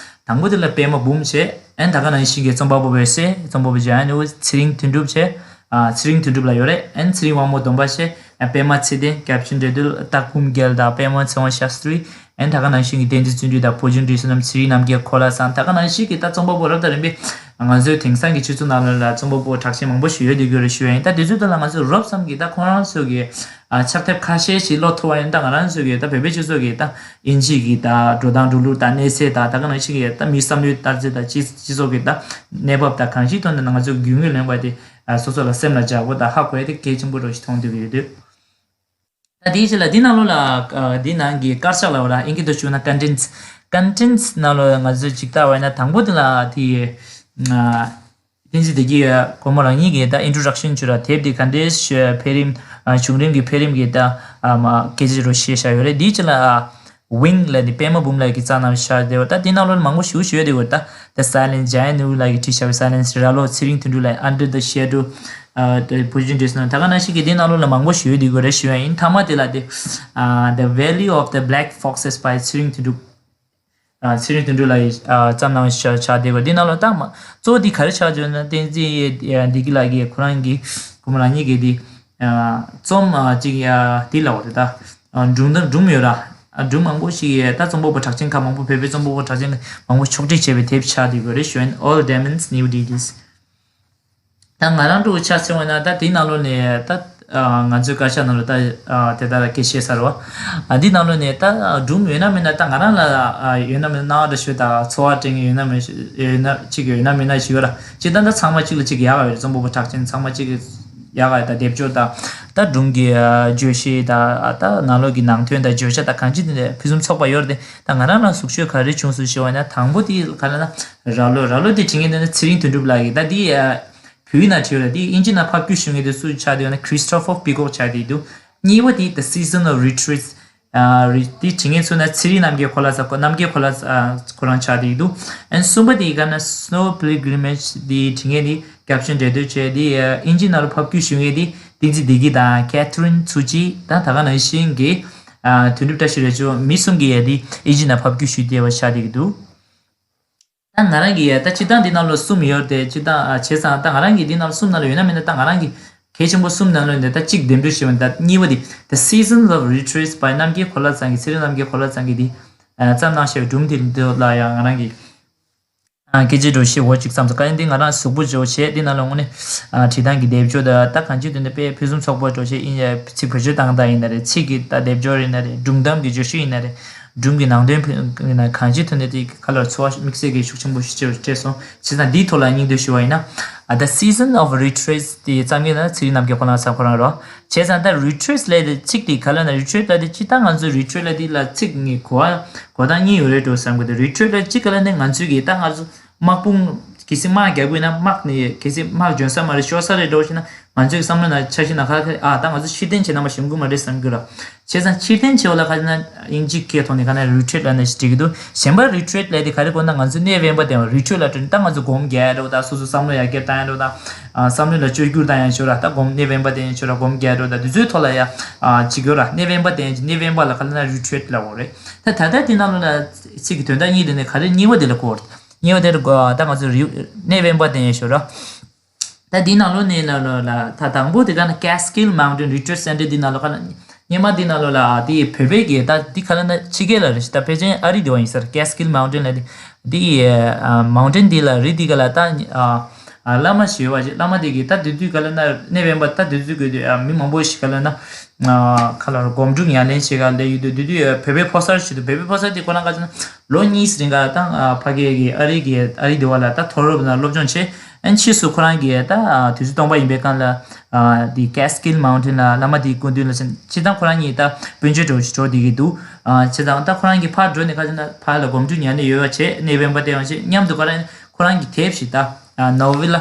དང་པོ་དེ་ལ་པད་མ་འབུམ་བྱས། ཨན་ད་ག་ནང་བཞིན་གྱི་རྩོམ་པ་པོ་འོད་ཟེར་རྩོམ་པ་པོ་ཇ་ཡན་འོད་ཚེ་རིང་དོན་གྲུབ་བྱས། ཨ་ཚེ་རིང་དོན་གྲུབ་ལགས་ཡོད་རེད། ཨན་ཚེ་རིང་དབང་མོ་སྡོམ་པ་བྱས། ཨན་པད་མ་ཚེ་བརྟན་སྐྱབས་ཆེན་འདྲེ་འདུལ་སྟག་འབུམ་རྒྱལ་དང་པད་མ་ཚེ་དབང་ཤཱསྟྲི། ཨན་ད་ག་ནང་བཞིན་གྱི་བསྟན་འཛིན་བརྩོན་འགྲུས་དང་བུ་ཆུང་བཀྲ་ཤིས་བསོད་ནམས་ཚེ་རིང་རྣམ་རྒྱལ་གོ་ལ་བཟང་ད་ག་ནང་བཞིན་གྱི་ད་རྩོམ་པ་པོ་རབ་དང་རིམ་པས་ང་ཚོའི་དེང་སང་གི་སྤྱི་ཚོགས་ནང་ལ་ལ་རྩོམ་པ་པོ་གྲགས་ཅན་མང་པོ་ཞིག་ཡོད་དེ་གྱུར་རེད་ཞུ་ཡ་ཡིན། ད་དེ་ཚོའི་ཐོག་ལ་ང་ཚོས་རོབ་ཙམ་གྱི་ད་ཁོང་རང་ཚོ་གི་ཨ་ཕྱག་དེབ་ཁ་ཤས་ཤིག་ཀློག་ཐུབ་པ་ཡིན་ན་ད་ང་རང་ཚོ་གི་ད་བོད་པའི་སྤྱི་ཚོགས་ཀྱི་ད་དབྱིན་ཇི་གི་ད་འགྲོ་སྟངས་འགྲོ་ལུགས་ད་གནས་ཚད་ད་ད་ག་ནང་བཞིན་གྱི་ད་མིའི་བསམ་བློའི་ལྟ་ཚུལ་ད་སྤྱི་སྤྱི་ཚོགས་ཀྱི་ད་གནས་བབ་ད་གང་ཅིའི་ཐོག་ནས་ང་ཚོ་རྒྱུས་མངའ་ལོན་པ་དེ་ཨ་སོ་སོ་ལ་སེམས་ལ་འཇགས་པོ་ད་ཧ་གོ་ཡ་དེ་གལ་ཆེན་པོ་འདྲ་ཞིག་མཐོང་བསྡད་ཀྱི་ཡོད་དུས། ད་དེའི་ཕྱིར་ལ་འདི་ནང་ལོགས་ལ་ཨ་འདི་ནང་གི་དཀར་ཆག་ལབ་པ་ར་ཨིན་སྐད་དུ་ཞུ་ན་ཀོན་ཊེན་ཊི། ཀོན་ཊེན་ཊི་ནང་ལོགས་ང་ཚོས་ཅིག་ལྟ་བ་ཡིན་ན་དང་པོ་དེ་ལ་དེ་ཨ། བསྟན་འཛིན་བདེ་སྐྱིད་ཁོ་མོ་རང་ཉིད་ཀྱིས་ད་ཨིན་ཊྲོ་ཌག་ཤན་བྱོས་ར། དེབ་འདི་ག་འདྲའི་བརྒྱུད་འཕེལ་རིམ་བྱུང་རིམ་གྱི་འཕེལ་རིམ་གྱི་ད་སྐད་ཆ་རོ་བཤད་བཞག་ཡོད་རེད། འདིའི་ཕྱིར་ལ་ཝིང་ལབ་ནི་པད་མ་འབུམ་ལགས་ཀྱིས་རྩ་ནང་བཞག་བསྡད་པ་ད་འདི་ནང་ལོགས་མང་པོ་ཞེ་པོ་ཞིག་ཡོད་དེ་བ་ད་ད་སའི་ལེན་སི་ཇ་ཡན་ནུ་ལགས་ཀྱིས་བྲིས་བཞག་པའི་སའི་ལེན་སི་ར་ལོ་ཚེ་རིང་དོན་གྲུབ་ལགས་ཨན་ཌར་ད་ཤེ་ཌོ་བུ་ཆུང་བཀྲ་ཤིས་ད་ག་ནང་བཞིན་གྱི་འདི་ནང་ལོགས་ལ་མང་པོ་ཞིག་ཡོད་དེ་དགོས་རེད་ཞུ་ཡ་ཡིན། མཐའ་མ་དེ་ལ་དེ་The Valley of the Black Foxes by ཚེ་རིང་དོན་གྲུབ། ཚེ་རིང་དོན་གྲུབ་ལགས་ཀྱིས་བརྩམས་གནང་བཞག་བཞག་བསྡད་པ་འདི་ནང་ལ་ད་མ་གཙོ་བོ་འདི་ག་རེ་ཆགས་བྱུང་ན་བསྟན་འཛིན་བདེ་སྐྱིད་ལགས་ཀྱིས་ཁོ་རང་གིས་ཁོ་མོ་རང་ཉིད་ཀྱིས་འདི་རྩོམ་གཅིག་འདི་ལབ་པ་རེད་ད། སྒྲུང་དང་སྒྲུང་ཡོད་ར། སྒྲུང་མང་པོ་ཞིག་ད་རྩོམ་པ་པོ་གྲགས་ཅན་ཁག་མང་པོ་བོད་པའི་རྩོམ་པ་པོ་གྲགས་ཅན་མང་པོ་ཕྱོགས་སྒྲིག་བྱས་པའི་དེབ་ཆགས་བསྡད་པ་རེད་ཞུ་ཡིན། Old Diamonds, New Lilies། ད་ང་རང་ཚོ་ཆ་མཚོན་པ་ན་ད་དེའི་ནང་ལོགས་ནས་ད་ ང་ཚོའི་བཀའ་ཤག་ནང་ལ་ད་དེ་ལྟར་སྐད་བཤད་ཚར་བ། འདི་ནང་ལོགས་ནས་ད་སྒྲུང་ཡོད་ན་མེད་ན་ད་ང་རང་ལ་ཡོད་ན་མེད་ན་སྣང་བ་འདྲ་ཞིག་ད་ཚོར་བ་སྤྲད་མཁན་ཡོད་ན་མེད་ཡོད་ན་གཅིག་ཡོད་ན་མེད་ན་ཞིག་ཡོད་ར། སྤྱིར་བཏང་ད་ཚང་མ་གཅིག་ལ་གཅིག་ཡག་ག་ཡོད་རེད། རྩོམ་པ་པོ་གྲགས་ཅན་ཚང་མ་གཅིག་ཡག་ག་ཡོད། ད་སྡེབ་སྦྱོར་ད་ད་སྒྲུང་གི་བརྗོད་གཞི་ད་ད་ནང་ལོགས་ཀྱི་ནང་དོན་ད་བརྗོད་བྱ་ད་གང་ཅི་དེ་འདྲ་ཕུན་སུམ་ཚོགས་པ་ཡོད་རེད་དེ། ད་ང་རང་ལ་གཟུགས་ཤོས་ག་རེ་བྱུང་སོང་ཞེས་པ་ཡིན་ན་དང་པོ་དེ་ག་རེ་ན་ར་ལོ། ར་ལོ་དེ་བྲིས་མཁན་དེ་ནི་ཚེ་རིང་དོན་གྲུབ་ལགས་ཡིན། ད་དེ་བོད་ཡིག་ནང་བྲིས་ཡོད་རེད། དེ་དབྱིན་ཇི་ནང་ཕབ་བསྒྱུར་ཞུ་མཁན་དེ་སུ་ཆགས་བསྡད་ཡོད་ན་Christopher Peacock ཆགས་བསྡད་འདུག་གཉིས་པ་དེ་The Season of Retreats། ཨ་རི་དེ་བྲིས་མཁན་ཚོ་ན་ཚེ་རིང་རྣམ་རྒྱལ་གོ་ལ་ས་ཁོ་རྣམ་རྒྱལ་གོ་ལ་ས་ཁོ་རང་ཆགས་བསྡད་འདུག་ཨན་གསུམ་པ་དེ་ཡི་ག་ན་Snow Pilgrimage དེ་བྲིས་མཁན་དེ་caption འབྲེལ་མཐུད་བྱས་དེ་དབྱིན་ཇི་ནང་ལ་ཕབ་བསྒྱུར་ཞུ་མཁན་དེ་བསྟན་འཛིན་བདེ་སྐྱིད་དང་Catherine Tsuji དང་ད་ག་ནང་བཞིན་གྱི་ཨ་དོན་གྲུབ་བཀྲ་ཤིས་རེ་ཆོ་མི་གསུམ་གྱིས་ཡ་དེ་དབྱིན་ཇི་ནང་ཕབ་བསྒྱུར་ཞུས་བསྡད་པ་ཆགས་བསྡད་ཀྱི་འདུག་ད་ང་རང་གི་ད་སྤྱིར་བཏང་འདི་ནང་ལོ་གསུམ་ཡོད་དེ་སྤྱིར་བཏང་ཨ་བྱས་ཙང་ད་ང་རང་གི་འདི་ནང་ལོ་གསུམ་ནང་ལ་ཡོད་ན་མེད་ན་ད་ང་རང་གི་གལ་ཆེན་པོ་གསུམ་ནང་ལོ་ནས་ད་གཅིག་འདེམས་སྒྲུག་ཞུས་པ་ད་གཉིས་པ་དེ་The Seasons of Retreats by རྣམ་རྒྱལ་གོ་ལ་ཚང་གི་ཚེ་རིང་རྣམ་རྒྱལ་གོ་ལ་ཚང་གི་དེ་བརྩམས་གནང་བཞག་པའི་སྒྲུང་དེ་འདི་ལ་ཡང་ང་རང་གི་སྐད་ཆ་འགྲོ་ཤེས་འོ་གཅིག་བརྩམས་སོང་། ག་ཡིན་འདི་ང་རང་གཟུགས་པོ་འཇོག་བྱས་འདི་ནང་ལོ་དངོས་གནས་བྲིས་སྟངས་ཀྱི་སྡེབ་སྦྱོར་ད་ད་གང་ཅི་དོན་དེ་དཔེ་ཕུན་སུམ་ཚོགས་པོ་འགྲོ་བྱས་ཡིན་ཡ་ཚིག་བེད་སྤྱོད་བཏང་སྟངས་ཡིན་ན་རེད། ཚིག་གི་ད་སྡེབ་སྦྱོར་ཡིན་ན་རེད། སྒྲུང་གཏམ་གྱི་བརྗོད་གཞི་ཡིན་ན་རེད། སྒྲུང་གི་ནང་དོན་ཕུན་ཡིན་ན་གང་ཅི་ཐོན་ནས་དེ་ག་ལ་ཚོར་བ་དམིགས་བསལ་གྱི་ཤུགས་ཆེན་པོ་ཞིག་སྤྲད་སོང་། བྱས་ཙང་འདིའི་ཐོག་ལ་སྙིང་བསྡུས་ཞུ་བ་ཡིན་ན། ཨ་The Season of Retreats དེ་བརྩམས་མཁན་ན་ཚེ་རིང་རྣམ་རྒྱལ་ཁོ་རང་ས་ཁོ་རང་རོ། བྱས་ཙང་ད་Retreats ལབ་དེ་ཚིག་དེ་ག་ལ་ན་Retreat ལབ་དེ་ཅི་ད་ང་ཚོ་Retreat ལབ་དེ་ལ་ཚིག་གི་གོ་བ་གོ་སྟངས་གཉིས་ཡོད་རེད་འགྲོ་བསམ་གི་འདུག Retreat ལབ་ཅི་ག་ལ་ནི་ང་ཚོའི་གི་ད་ང་ཚོ་དམག་དཔུང་གལ་སྲིད་དམག་རྒྱག་དགོས་ན་དམག་ནི་གལ་སྲིད་དམག་འཇོན་ས་མ་རེད་ཤོར་ས་རེད་འགྲོ་ཞེ་ན། ང་ཚོའི་བསམ་བློ་ནང་འཆར་གཞི་ནང་ཁ་ཁ་ཨ་ད་ང་ཚོ་ཕྱིར་འཐེན་བྱེད་ན་མ་ཞིམ་གི་མ་རེད་བསམ་གི་ར། བྱས་ཙང་ཕྱིར་འཐེན་བྱེད་པ་ལ་ཁ་ཅིག་ན་དབྱིན་ཇི་སྐད་ཐོག་ནས་ཁ་ན་retreat ལབ་ནས་ཞིག་འགྲིག་གི་འདུག་གཞན་པ་retreat ལབ་དེ་ག་རེ་གོ་ན་ང་ཚོ་གནས་དབེན་པ་དེ་retreat ལ་འགྲོ་ནས་ད་ང་ཚོ་སྒོམ་རྒྱག་ཡ་འགྲོ་ད་སོ་སོ་བསམ་བློ་ཡར་རྒྱས་བཏང་ཡ་འགྲོ་ད་བསམ་བློ་ལ་བཅོས་བསྒྱུར་བཏང་ཡ་ཤོར་ར་ད་སྒོམ་གནས་དབེན་པ་དེ་ཡ་ཤོར་ར་སྒོམ་རྒྱག་ཡ་འགྲོ་ད་དུས་ཚོད་ཐོག་ལ་ཡ་ཅིག་ཡོད་ར་གནས་དབེན་པ་དེ་ཡ་གནས་དབེན་པ་ལ་ཁ་ན་retreat ལབ་འོ་རེད། ད་ད་ལྟ་དེ་ནང་ལོ་ན་ཚིག་གི་དོན་དག་གཉིས་དེ་ནས་ག་རེ་གཉིས་པ་དེ་ལ་གོ་ར་གཉིས་པ་དེ་ལ་གོ་ད་ང་ཚོ་གནས་དབེན་པ་དེ་ཡ་ཤོར་ར། ད་འདི་ནང་ལོ་ནས་ལ་ལོ་ལ་ད་དང་པོ་དེ་ག་ན་Catskill Mountain Retreat Center འདི་ནང་ལོ་ག་ན་སྙེ་མ་འདི་ནང་ལོ་ལ་དེ་བོད་པའི་གི་ད་འདི་ག་ལ་ན་ཕྱི་རྒྱལ་ལ་རེད་ད་ཕལ་ཆེར་ཨ་རི་དེ་བ་ཡིན་སར་Catskill Mountain ལ་དེ་དེ་mountain འདི་ལ་རི་འདི་ག་ལ་ད་བླ་མ་ཞེས་པ་ཅིག་བླ་མ་དེ་གི་ད་དུས་དུས་ག་ལ་ན་གནས་དབེན་པ་ད་དུས་དུས་གི་དུས་མི་མང་པོ་ཞིག་ག་ལ་ན་ག་ལ་སྒོམ་སྒྲུབ་ཉམས་ལེན་བྱེད་ག་ལ་ཡོད་དུས་དུས་དུས་བོད་པའི་ཕོ་གསར་ཞིག་ཏུ་བོད་པའི་ཕོ་གསར་དེ་ཁོ་རང་ག་ཅིག་ན། ལོ་གཉིས་རིང་ག་ད་ཕ་གི་གི་ཨ་རི་གི་ཨ་རི་དེ་བ་ལ་ད་མཐོ་སློབ་ན་སློབ་སྦྱོང་བྱས། ཨན་ཕྱིས་སུ་ཁོ་རང་གི་ད་དུས་ཚོད་སྟོང་པ་ཡིན་པའི་སྒང་ལ་དེ་Catskill Mountain ལ་བླ་མ་དེའི་སྐུ་མདུན་ལ་ཕྱིན་ཕྱིན་ཙང་ཁོ་རང་གཉིས་ད་སྤུན་མཆེད་འགྲོ་འགྲོ་བསྡད་ཀྱི་འདུག་བྱས་ཙང་ད་ཁོ་རང་གི་ཕར་འགྲོ་ནས་ཁ་ཅིག་ན་ཕར་ལ་སྒོམ་སྒྲུབ་ཉམས་ལེན་ཡོད་པ་བྱས་གནས་དབེན་པ་དེ་ཡང་བྱས་མཉམ་དུ་ཁོ་རང་ཁོ་རང་གི་དེབ་ཞིག་ད་Novella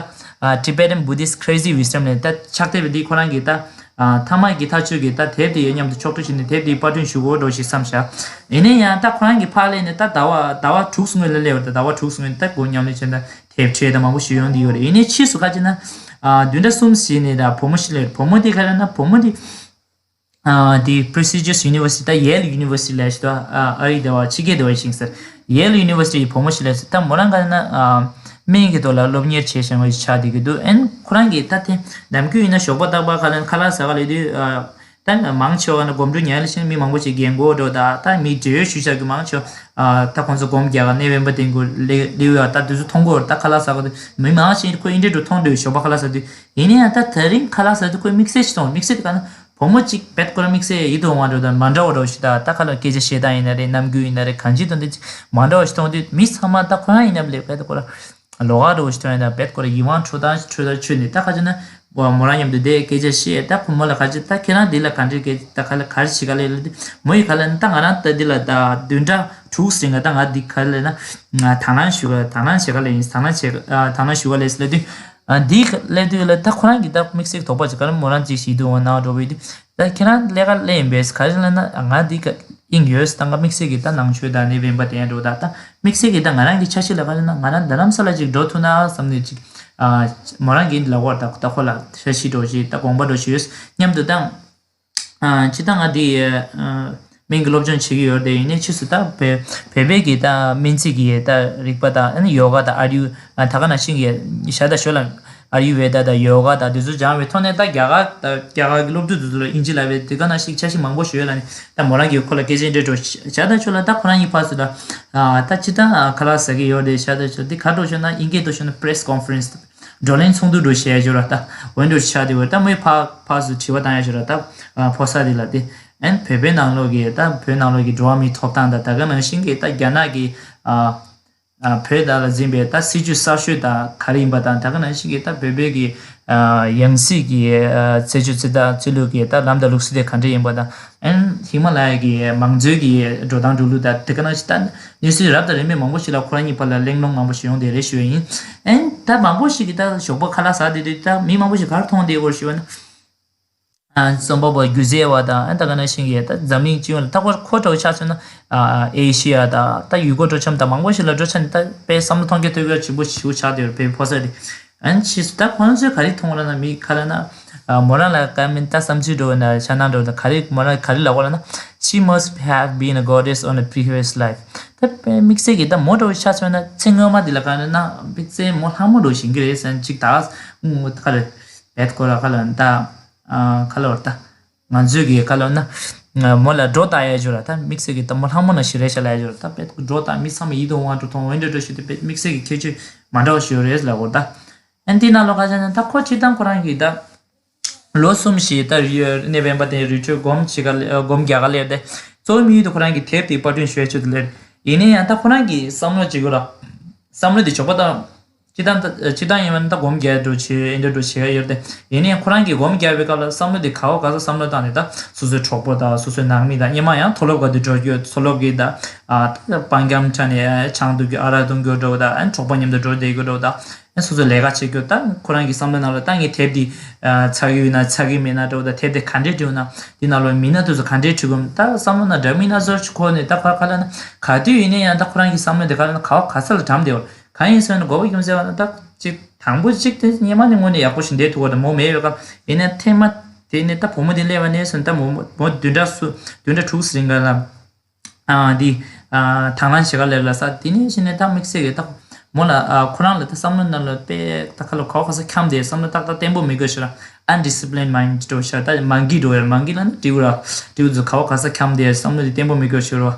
Tibetan Buddhist Crazy Wisdom ལས་ད་ཕྱག་དེབ་འདི་ཁོ་རང་གི་ད། ཨ་ཐ་མག་གི་ཐག་ཆོད་ཀྱི་ད་དེབ་དེ་ཡང་མཉམ་དུ་ཕྱོགས་སྒྲིག་བྱས་ནས་དེབ་དེ་པར་སྐྲུན་ཞུ་དགོས་འགྲོ་ཞེས་བསམ་བཞག་ཡིན་ན་ཡང་ད་ཁོ་རང་གི་ཕར་སླེབས་ནས་ད་ཟླ་བ་ཟླ་བ་དྲུག་སྔོན་ལ་སླེབས་པ་ད་ཟླ་བ་དྲུག་སྔོན་ད་སྒོ་ཉམས་ལེན་བྱས་ད་དེབ་ཁྲིད་ད་མང་པོ་ཞིག་ཡོང་གི་ཡོད་རེད། ཡིན་ནའི་ཕྱིས་སུ་ཁ་ཅིག་ན་ཨ་བདུན་ཕྲག་གསུམ་ཞིག་ནས་ད་བུ་མོ་ཞིག་སླེབས་བུ་མོ་དེ་ག་རེ་ན་བུ་མོ་དེ་ཨ་དེ་Prestigious University ད་Yale University ལ་ཞིག་ད་ཨ་ཨ་རི་དེ་བ་ཕྱི་རྒྱལ་དེ་བ་ཞིག་ཟེར། Yale University ཡི་བུ་མོ་ཞིག་ལས་ད་མོ་རང་ག་ན་སྨན་གྱི་ཐོག་ལ་སློབ་གཉེར་བྱེད་བཞིན་པ་ཞིག་ཆགས་བསྡད་ཀྱི་འདུག་ཨན་ཁོ་རང་གིས་ད་དེ་ནམ་རྒྱུན་ཡིན་ན་ཞོགས་པ་རྟག་པར་ཁ་ལན་ཁ་ལག་ཟ་ག་ལས་དུས་ད་མང་ཆེ་བ་ན་སྒོམ་སྒྲུབ་ཉལ་ལ་ཕྱིན་མི་མང་པོ་ཞིག་རྒན་གོག་འགྲོ་ད་ད་མི་འབྲེལ་ཡོད་ཞུ་བཞག་གི་མང་ཆེ་བ་ད་ཁོང་ཚོ་སྒོམ་རྒྱག་ག་གནས་དབེན་པ་དེ་གུ་ལེ་ལེའུ་ཡ་ད་དུས་ཚོད་མཐོང་གོ་ད་ཁ་ལག་ཟ་ག་དུས་མི་མང་ཞིག་ཁོ་ཨིན་འདྲེ་འགྲོ་མཐོང་འདུག་ཞོགས་པ་ཁ་ལག་ཟ་དུས་ཡིན་ན་ཡང་ད་དེ་རིང་ཁ་ལག་ཟ་དུས་ཁོས་དམིགས་བསལ་ཞིག་མཐོང་དམིགས་བསལ་དེ་ག་ན། བུ་མོ་གཅིག་བེད་ཁོ་རང་དམིགས་བསལ་ཡིད་དུ་འོང་བ་འགྲོ་དང་མ་འདྲ་བ་འགྲོ་ཞིག་ད་ད་ཁ་ལ་སྐད་ཆ་བཤད་སྟངས་ཡིན་ན་རེད་རྣམ་འགྱུར་ཡིན་ན་རེད་གང་ཅི་དང་དེ་མ་འདྲ་བ་ཞིག་མཐོང་དུས་མི་ཚང་མ་ད་ཁོ་རང་ཡིན་ན་བློ་བེད་ཁོ་རང་ལོགས་ཀ་འགྲོ་ཞིག་མཐོང་ཡིན་ན་བེད་ཁོ་རང་ཡིད་དབང་འཕྲོག་སྟངས་འཕྲོག་སྟངས་ཆོད་ནས་ད་ཁ་ཅིག་ན་བུ་མོ་རང་མཉམ་དུ་བསྡད་སྐད་ཆ་བཤད་ད་བུ་མོ་ལ་ག་ཅི་ད་ཁྱེད་རང་འདི་ལ་ག་འདྲའི་སྐད་ད་ག་ལ་ག་རེ་བྱེད་ག་ལས་ལ་དེ་མོ་ཡི་ག་ལ་ད་ང་རང་ད་འདི་ལ་ད་བདུན་ཕྲག་དྲུག་ཟིན་ག་ད་ང་འདི་ག་ལས་ན་དང་བླངས་ཞུ་ག་དང་བླངས་བྱེད་ག་ལས་ཡིན་དང་བླངས་བྱེད་ག་དང་བླངས་ཞུ་ག་ལས་ལ་དུས། ཨ་འདི་སླེབས་དུས་ལ་ད་ཁོ་རང་གི་ད་དམིགས་བསལ་དོགས་པ་ཅིག་ག་རེ་མོ་རང་ཅིག་ཞིག་འདུག་འོ་ན་འགྲོ་བའི་དུས་ད་ཁྱེད་རང་ལས་ཀ་ལས་ཡིན་པས་ག་རེ་ལབ་ན་ང་འདི་ག་ཨིན་ཡོད་ད་ང་དམིགས་བསལ་གི་ད་ནང་ཆོས་ད་ནི་བེམ་པ་དེ་འགྲོ་ད་ད་དམིགས་བསལ་གི་ད་ང་རང་གི་འཆར་གཞི་ལ་ག་རེ་ན་ང་རང་རྡ་རམ་ས་ལ་ཅིག་འགྲོ་ཐུབ་ན་བསམ་ནས་ཅིག་ཨ་མོ་རང་གི་ལ་འོར་ད་ད་ཁོ་ལ་འཆར་གཞི་འགྲོ་ཞིག་ད་དགོངས་པ་འགྲོ་ཞིག་ཡོད་མཉམ་དུ་ད། ཨ་སྤྱིར་བཏང་ང་འདི་ཨ་སྨན་གྱི་སློབ་སྦྱོང་བྱེད་ཀྱི་ཡོད་རེད། ཡིན་ནའི་ཕྱིས་སུ་ད་བོད་བོད་པའི་གི་ད་སྨན་རྩིས་ཀྱི་ད་རིག་པ་དང་ཨ་ནི་ཡོ་ག་དང་ཨར་ཡུ་ད་ག་ནང་བཞིན་གྱི་ཤ་ད་ཞོ་ལ་ཨར་ཡུ་ཝེ་ད་དང་ཡོ་ག་དང་དེ་ཚོ་སྦྱངས་པའི་ཐོག་ནས་ད་རྒྱ་གར་ད་རྒྱ་གར་གྱི་སློབ་ཕྲུག་དེ་ཚོ་ལ་དབྱིན་ཇི་ལབ་པའི་དེ་ག་ནང་བཞིན་འཆར་གཞི་མང་པོ་ཞིག་ཡོད་ལ་ནི་ད་མོ་རང་གི་ཁོ་ལ་སྐད་ཆ་འདྲི་འགྲོ་ཤ་ད་ཞོ་ལ་ད་ཁོ་རང་གི་ཕར་ཚུར་ད་ད་སྤྱིར་བཏང་ཁ་ལག་ཟ་གི་ཡོད་རེད། ཤ་ད་ཞོ་འདི་ག་འགྲོ་ཤོ་ན་དབྱིན་སྐད་དུ་ཤོ་ན་press conference བགྲོ་གླེང་ཚོགས་འདུ་འགྲོ་བྱས་ཡོད་ར། ད་འོན་འགྲོ་ཆགས་དེ་བར་ད་མོས་ཕ་ཕ་སུ་དྲི་བ་བཏང་ཡ་ཡོད་ར། ད་ཕོ་གསར་དེ་ལ་དེ་ཨན་བོད་པའི་ནང་ལོགས་ཀྱི་ད་བོད་ནང་ལོགས་ཀྱི་འགྲོ་བ་མིའི་ཐོབ་ཐང་དང་ད་ག་ནང་བཞིན་གྱི་ད་རྒྱ་ནག་གི་ཨ་ཨ་བོད་དག་ལ་འཛིན་པའི་ད་སྲིད་ཇུས་གསར་ཤོས་དང་ག་རེ་ཡིན་པ་དང་ད་ག་ནང་བཞིན་གྱི་ད་བོད་བོད་ཀྱི་ཨ་ཡང་སྲིད་ཀྱི་ཨ་རྩད་གཅོད་རྩིས་ད་རྩིས་ལུགས་ཀྱི་ད་ལམ་དང་ལུགས་སྲོལ་དེ་ག་འདྲ་ཡིན་པ་དང་། ཨན་ཧི་མ་ལ་ཡ་གི་མང་གཙོའི་གི་འགྲོ་སྟངས་འགྲོ་ལུགས་དང་དེ་ག་ནང་བཞིན་ད་གནས་ཚུལ་རབ་དང་རིམ་པས་མང་པོ་ཞིག་ལ་ཁོ་རང་གཉིས་བར་ལ་གླེང་སློང་མང་པོ་ཞིག་ཡོང་བསྡད་རེད་ཞུ་ཡ་ཡིན། ཨན་ད་མང་པོ་ཞིག་གི་ད་ཞོགས་པ་ཁ་ལག་ཟ་བསྡད་དུས་ད་མི་མང་པོ་ཞིག་ག་རེ་མཐོང་བསྡད་ཡོད་ཞུ་བ་ན། ཨ་རྩོམ་པ་པོ་སྒྱུ་རྩལ་བ་དང་ཨ་ད་ག་ནང་བཞིན་གྱི་ད་འཛམ་གླིང་སྤྱི་ཡོངས་ལ་ད་ཁོ་ཁོ་འདྲ་བོ་ཆ་མཚོན་ན་ཨ་ཨེ་ཤི་ཡ་དང་ད་ཡུལ་སྐོར་འགྲོ་འཆམ་དང་མང་པོ་ཞིག་ལ་འགྲོ་འཆམ་ནས་ད་དཔེ་བསམ་བློ་གཏོང་རྒྱུ་ཐོས་རྒྱུ་ཆེན་པོ་ཞིག་ཆགས་བསྡད་ཡོད་རེད། བོད་ཕོ་གསར་དེ་ཨ་ནི་ཕྱིས་སུ་ད་ཁོ་ཚོས་ག་རེ་མཐོང་བ་ལབ་ན་མི་ག་ལབ་ན་ཨ་མོ་རང་ལ་ཀ་མིན་ད་བསམ་ཚུལ་འགྲོ་བ་ན་ཆ་ན་འགྲོ་ད་ག་རེ་མོ་རང་ག་རེ་ལབ་པ་ལབ་ན། She must have been a goddess on a previous life. ད་དཔེ་དམིགས་བསལ་གྱི་ད་མོ་འདྲ་བོ་ཆ་མཚོན་ན་ཚེ་སྔོན་མ་འདི་ལ་ག་ལབ་ན་དམིགས་བསལ་མོ་ལྷ་མོ་འདྲ་བོ་ཞིག་གི་རེད་ཟེར་ན་ཅིག་ད་ག་རེ་བེད་ཁོ་ར་ག་ལབ་ན་ད། ཨ་ག་ལབ་ར་ད། ང་ཚོས་ཀྱི་ག་ལབ་ན། མོ་ལ་སྒྲོ་བཏགས་ཡ་ཅིག་ཡོད་ར། ད་དམིགས་བསལ་གྱི་ད་མོ་ལྷ་མོ་ནང་བཞིན་རེད་ཤག་ལབ་ཡ་ཅིག་ཡོད་ར། ད་དཔེ་སྒྲོ་བཏགས་མི་ཚང་མ་ཡིད་དུ་འོང་བ་འདྲ་མཐོང་འོན་ཏེ་འདྲ་ཞིག་དེ་དཔེ་དམིགས་བསལ་གྱི་ཁྱད་ཆོས་མ་འདྲ་བ་ཞིག་ཡོད་རེད་ལབ་གོ་ད། ཨ་འདི་ནང་ལོགས་ཁ་ཤས་ནི་ད་ཁོ་སྤྱིར་བཏང་ཁོ་རང་གི་ད་ལོ་གསུམ་ཞིག་ད་ནེ་བེམ་བར་དེ་རི་ཁྲོད་སྒོམ་བྱེད་ག་སྒོམ་རྒྱག་ག་སླེབས་ཏེ། གཙོ་བོ་དམིགས་ཡུལ་དུ་ཁོ་རང་གི་དེབ་དེ་པར་སྐྲུན་ཞུ་ཡ་ཆེད་དུ་སླེབས། ཡིན་ན་ཡང་ད་ཁོ་རང་གི་བསམ་བློ་ཅིག་ཡོད་ར། བསམ་བློ་དེ་ཞོགས་པ་དང་། སྤྱིར་བཏང་ད་སྤྱིར་བཏང་ཡིན་ན་ད་སྒོམ་རྒྱག་འགྲོ་བྱེད་ཨེ་འདྲ་འགྲོ་བྱེད་ཡ་ཡོད་དེ། ཡིན་ནའི་ཁོ་རང་གིས་སྒོམ་རྒྱག་པའི་སྐབས་ལ་བསམ་བློ་དེ་ག་བ་ག་ས་བསམ་བློ་བཏང་ནས་ད་སོ་སོའི་གྲོགས་པོ་དང་སོ་སོའི་ནང་མི་དང་སྔོན་མ་ཡང་མཐོ་སློབ་སྒང་དུ་འགྲོ་རྒྱུ་མཐོ་སློབ་ཀྱི་ད་ཨ་ད་སྤང་རྒྱང་ཁྲ་ནས་ཆང་འཐུང་རྒྱུ་ཨ་རག་འཐུང་རྒྱུ་འདྲ་བོ་དང་ཨ་གྲོགས་པོ་མཉམ་དུ་འགྲོ་བསྡད་རྒྱུ་འདྲ་བོ་དང་ཨ་སོ་སོའི་ལས་ཀ་བྱེད་རྒྱུ་ད་ཁོ་རང་གི་བསམ་བློ་ནང་ལ་ད་ངས་དེབ་འདི་ཨ་ཚར་གི་ཡོད་ན་ཚར་གི་མེད་ན་འདྲ་བོ་དང་དེབ་དེ་ག་འདྲས་བྲིས་ན་འདི་ནང་ལ་མི་སྣ་དེ་ཚོ་ག་འདྲས་བྲིས་དགོས་ད་བསམ་བློ་ནང་འདྲ་མི་སྣ་ཚོ་ཁོ་ནས་ད་ག་ག་ལ་ན་ག་དུས་ཡིན་ན་ཡང་ད་ཁོ་རང་གི་བསམ་བློ་དེ་ག་ལ་ན་ག་བ་ག་ས་ལ་གྲམ་བསྡད་ཡོད། གང་ཡིན་ཟེར་ན་དགོས་པ་རྒྱུ་མཚན་བ་ན་ད་ཅིག་དང་པོ་ཅིག་དེ་སྔོན་མ་ནས་དངོས་གནས་ཡག་པོ་ཞིག་བསྡད་ཐུབ་པ་དང་མོ་མེད་པའི་སྐབས་ཡིན་ན་ཐེངས་མ་དེ་ནས་ད་བུ་མོ་དེ་སླེབས་པ་ནས་བཟུང་ད་མོ་མོ་བདུན་ཕྲག་སུ་བདུན་ཕྲག་དྲུག་ཙམ་རིང་ག་ལ་ཨ་འདི་ཨ་དང་བླངས་བྱེད་ག་ལེར་ལ་ས་དེ་ནས་གཞི་ནས་ད་དམིགས་བསལ་གྱི་ད་མོ་ལ་ཨ་ཁོ་རང་ལ་ད་བསམ་བློ་ནང་ལ་དཔེ་ད་ཁ་ལ་ག་བ་ག་ས་འཁྱམས་ཏེ་བསམ་བློ་ཏག་ཏག་བརྟན་པོ་མི་དགོས་ཤག་ར། undisciplined mind འགྲོ་ཤག་ད་མང་གི་འགྲོ་ཡ་མང་གི་ལ་ན་དྲིའུ་ར་དྲིའུ་ཚོ་ག་བ་ག་ས་འཁྱམས་ཏེ་བསམ་བློ་དེ་བརྟན་པོ་མི་དགོས་ཤག་ར།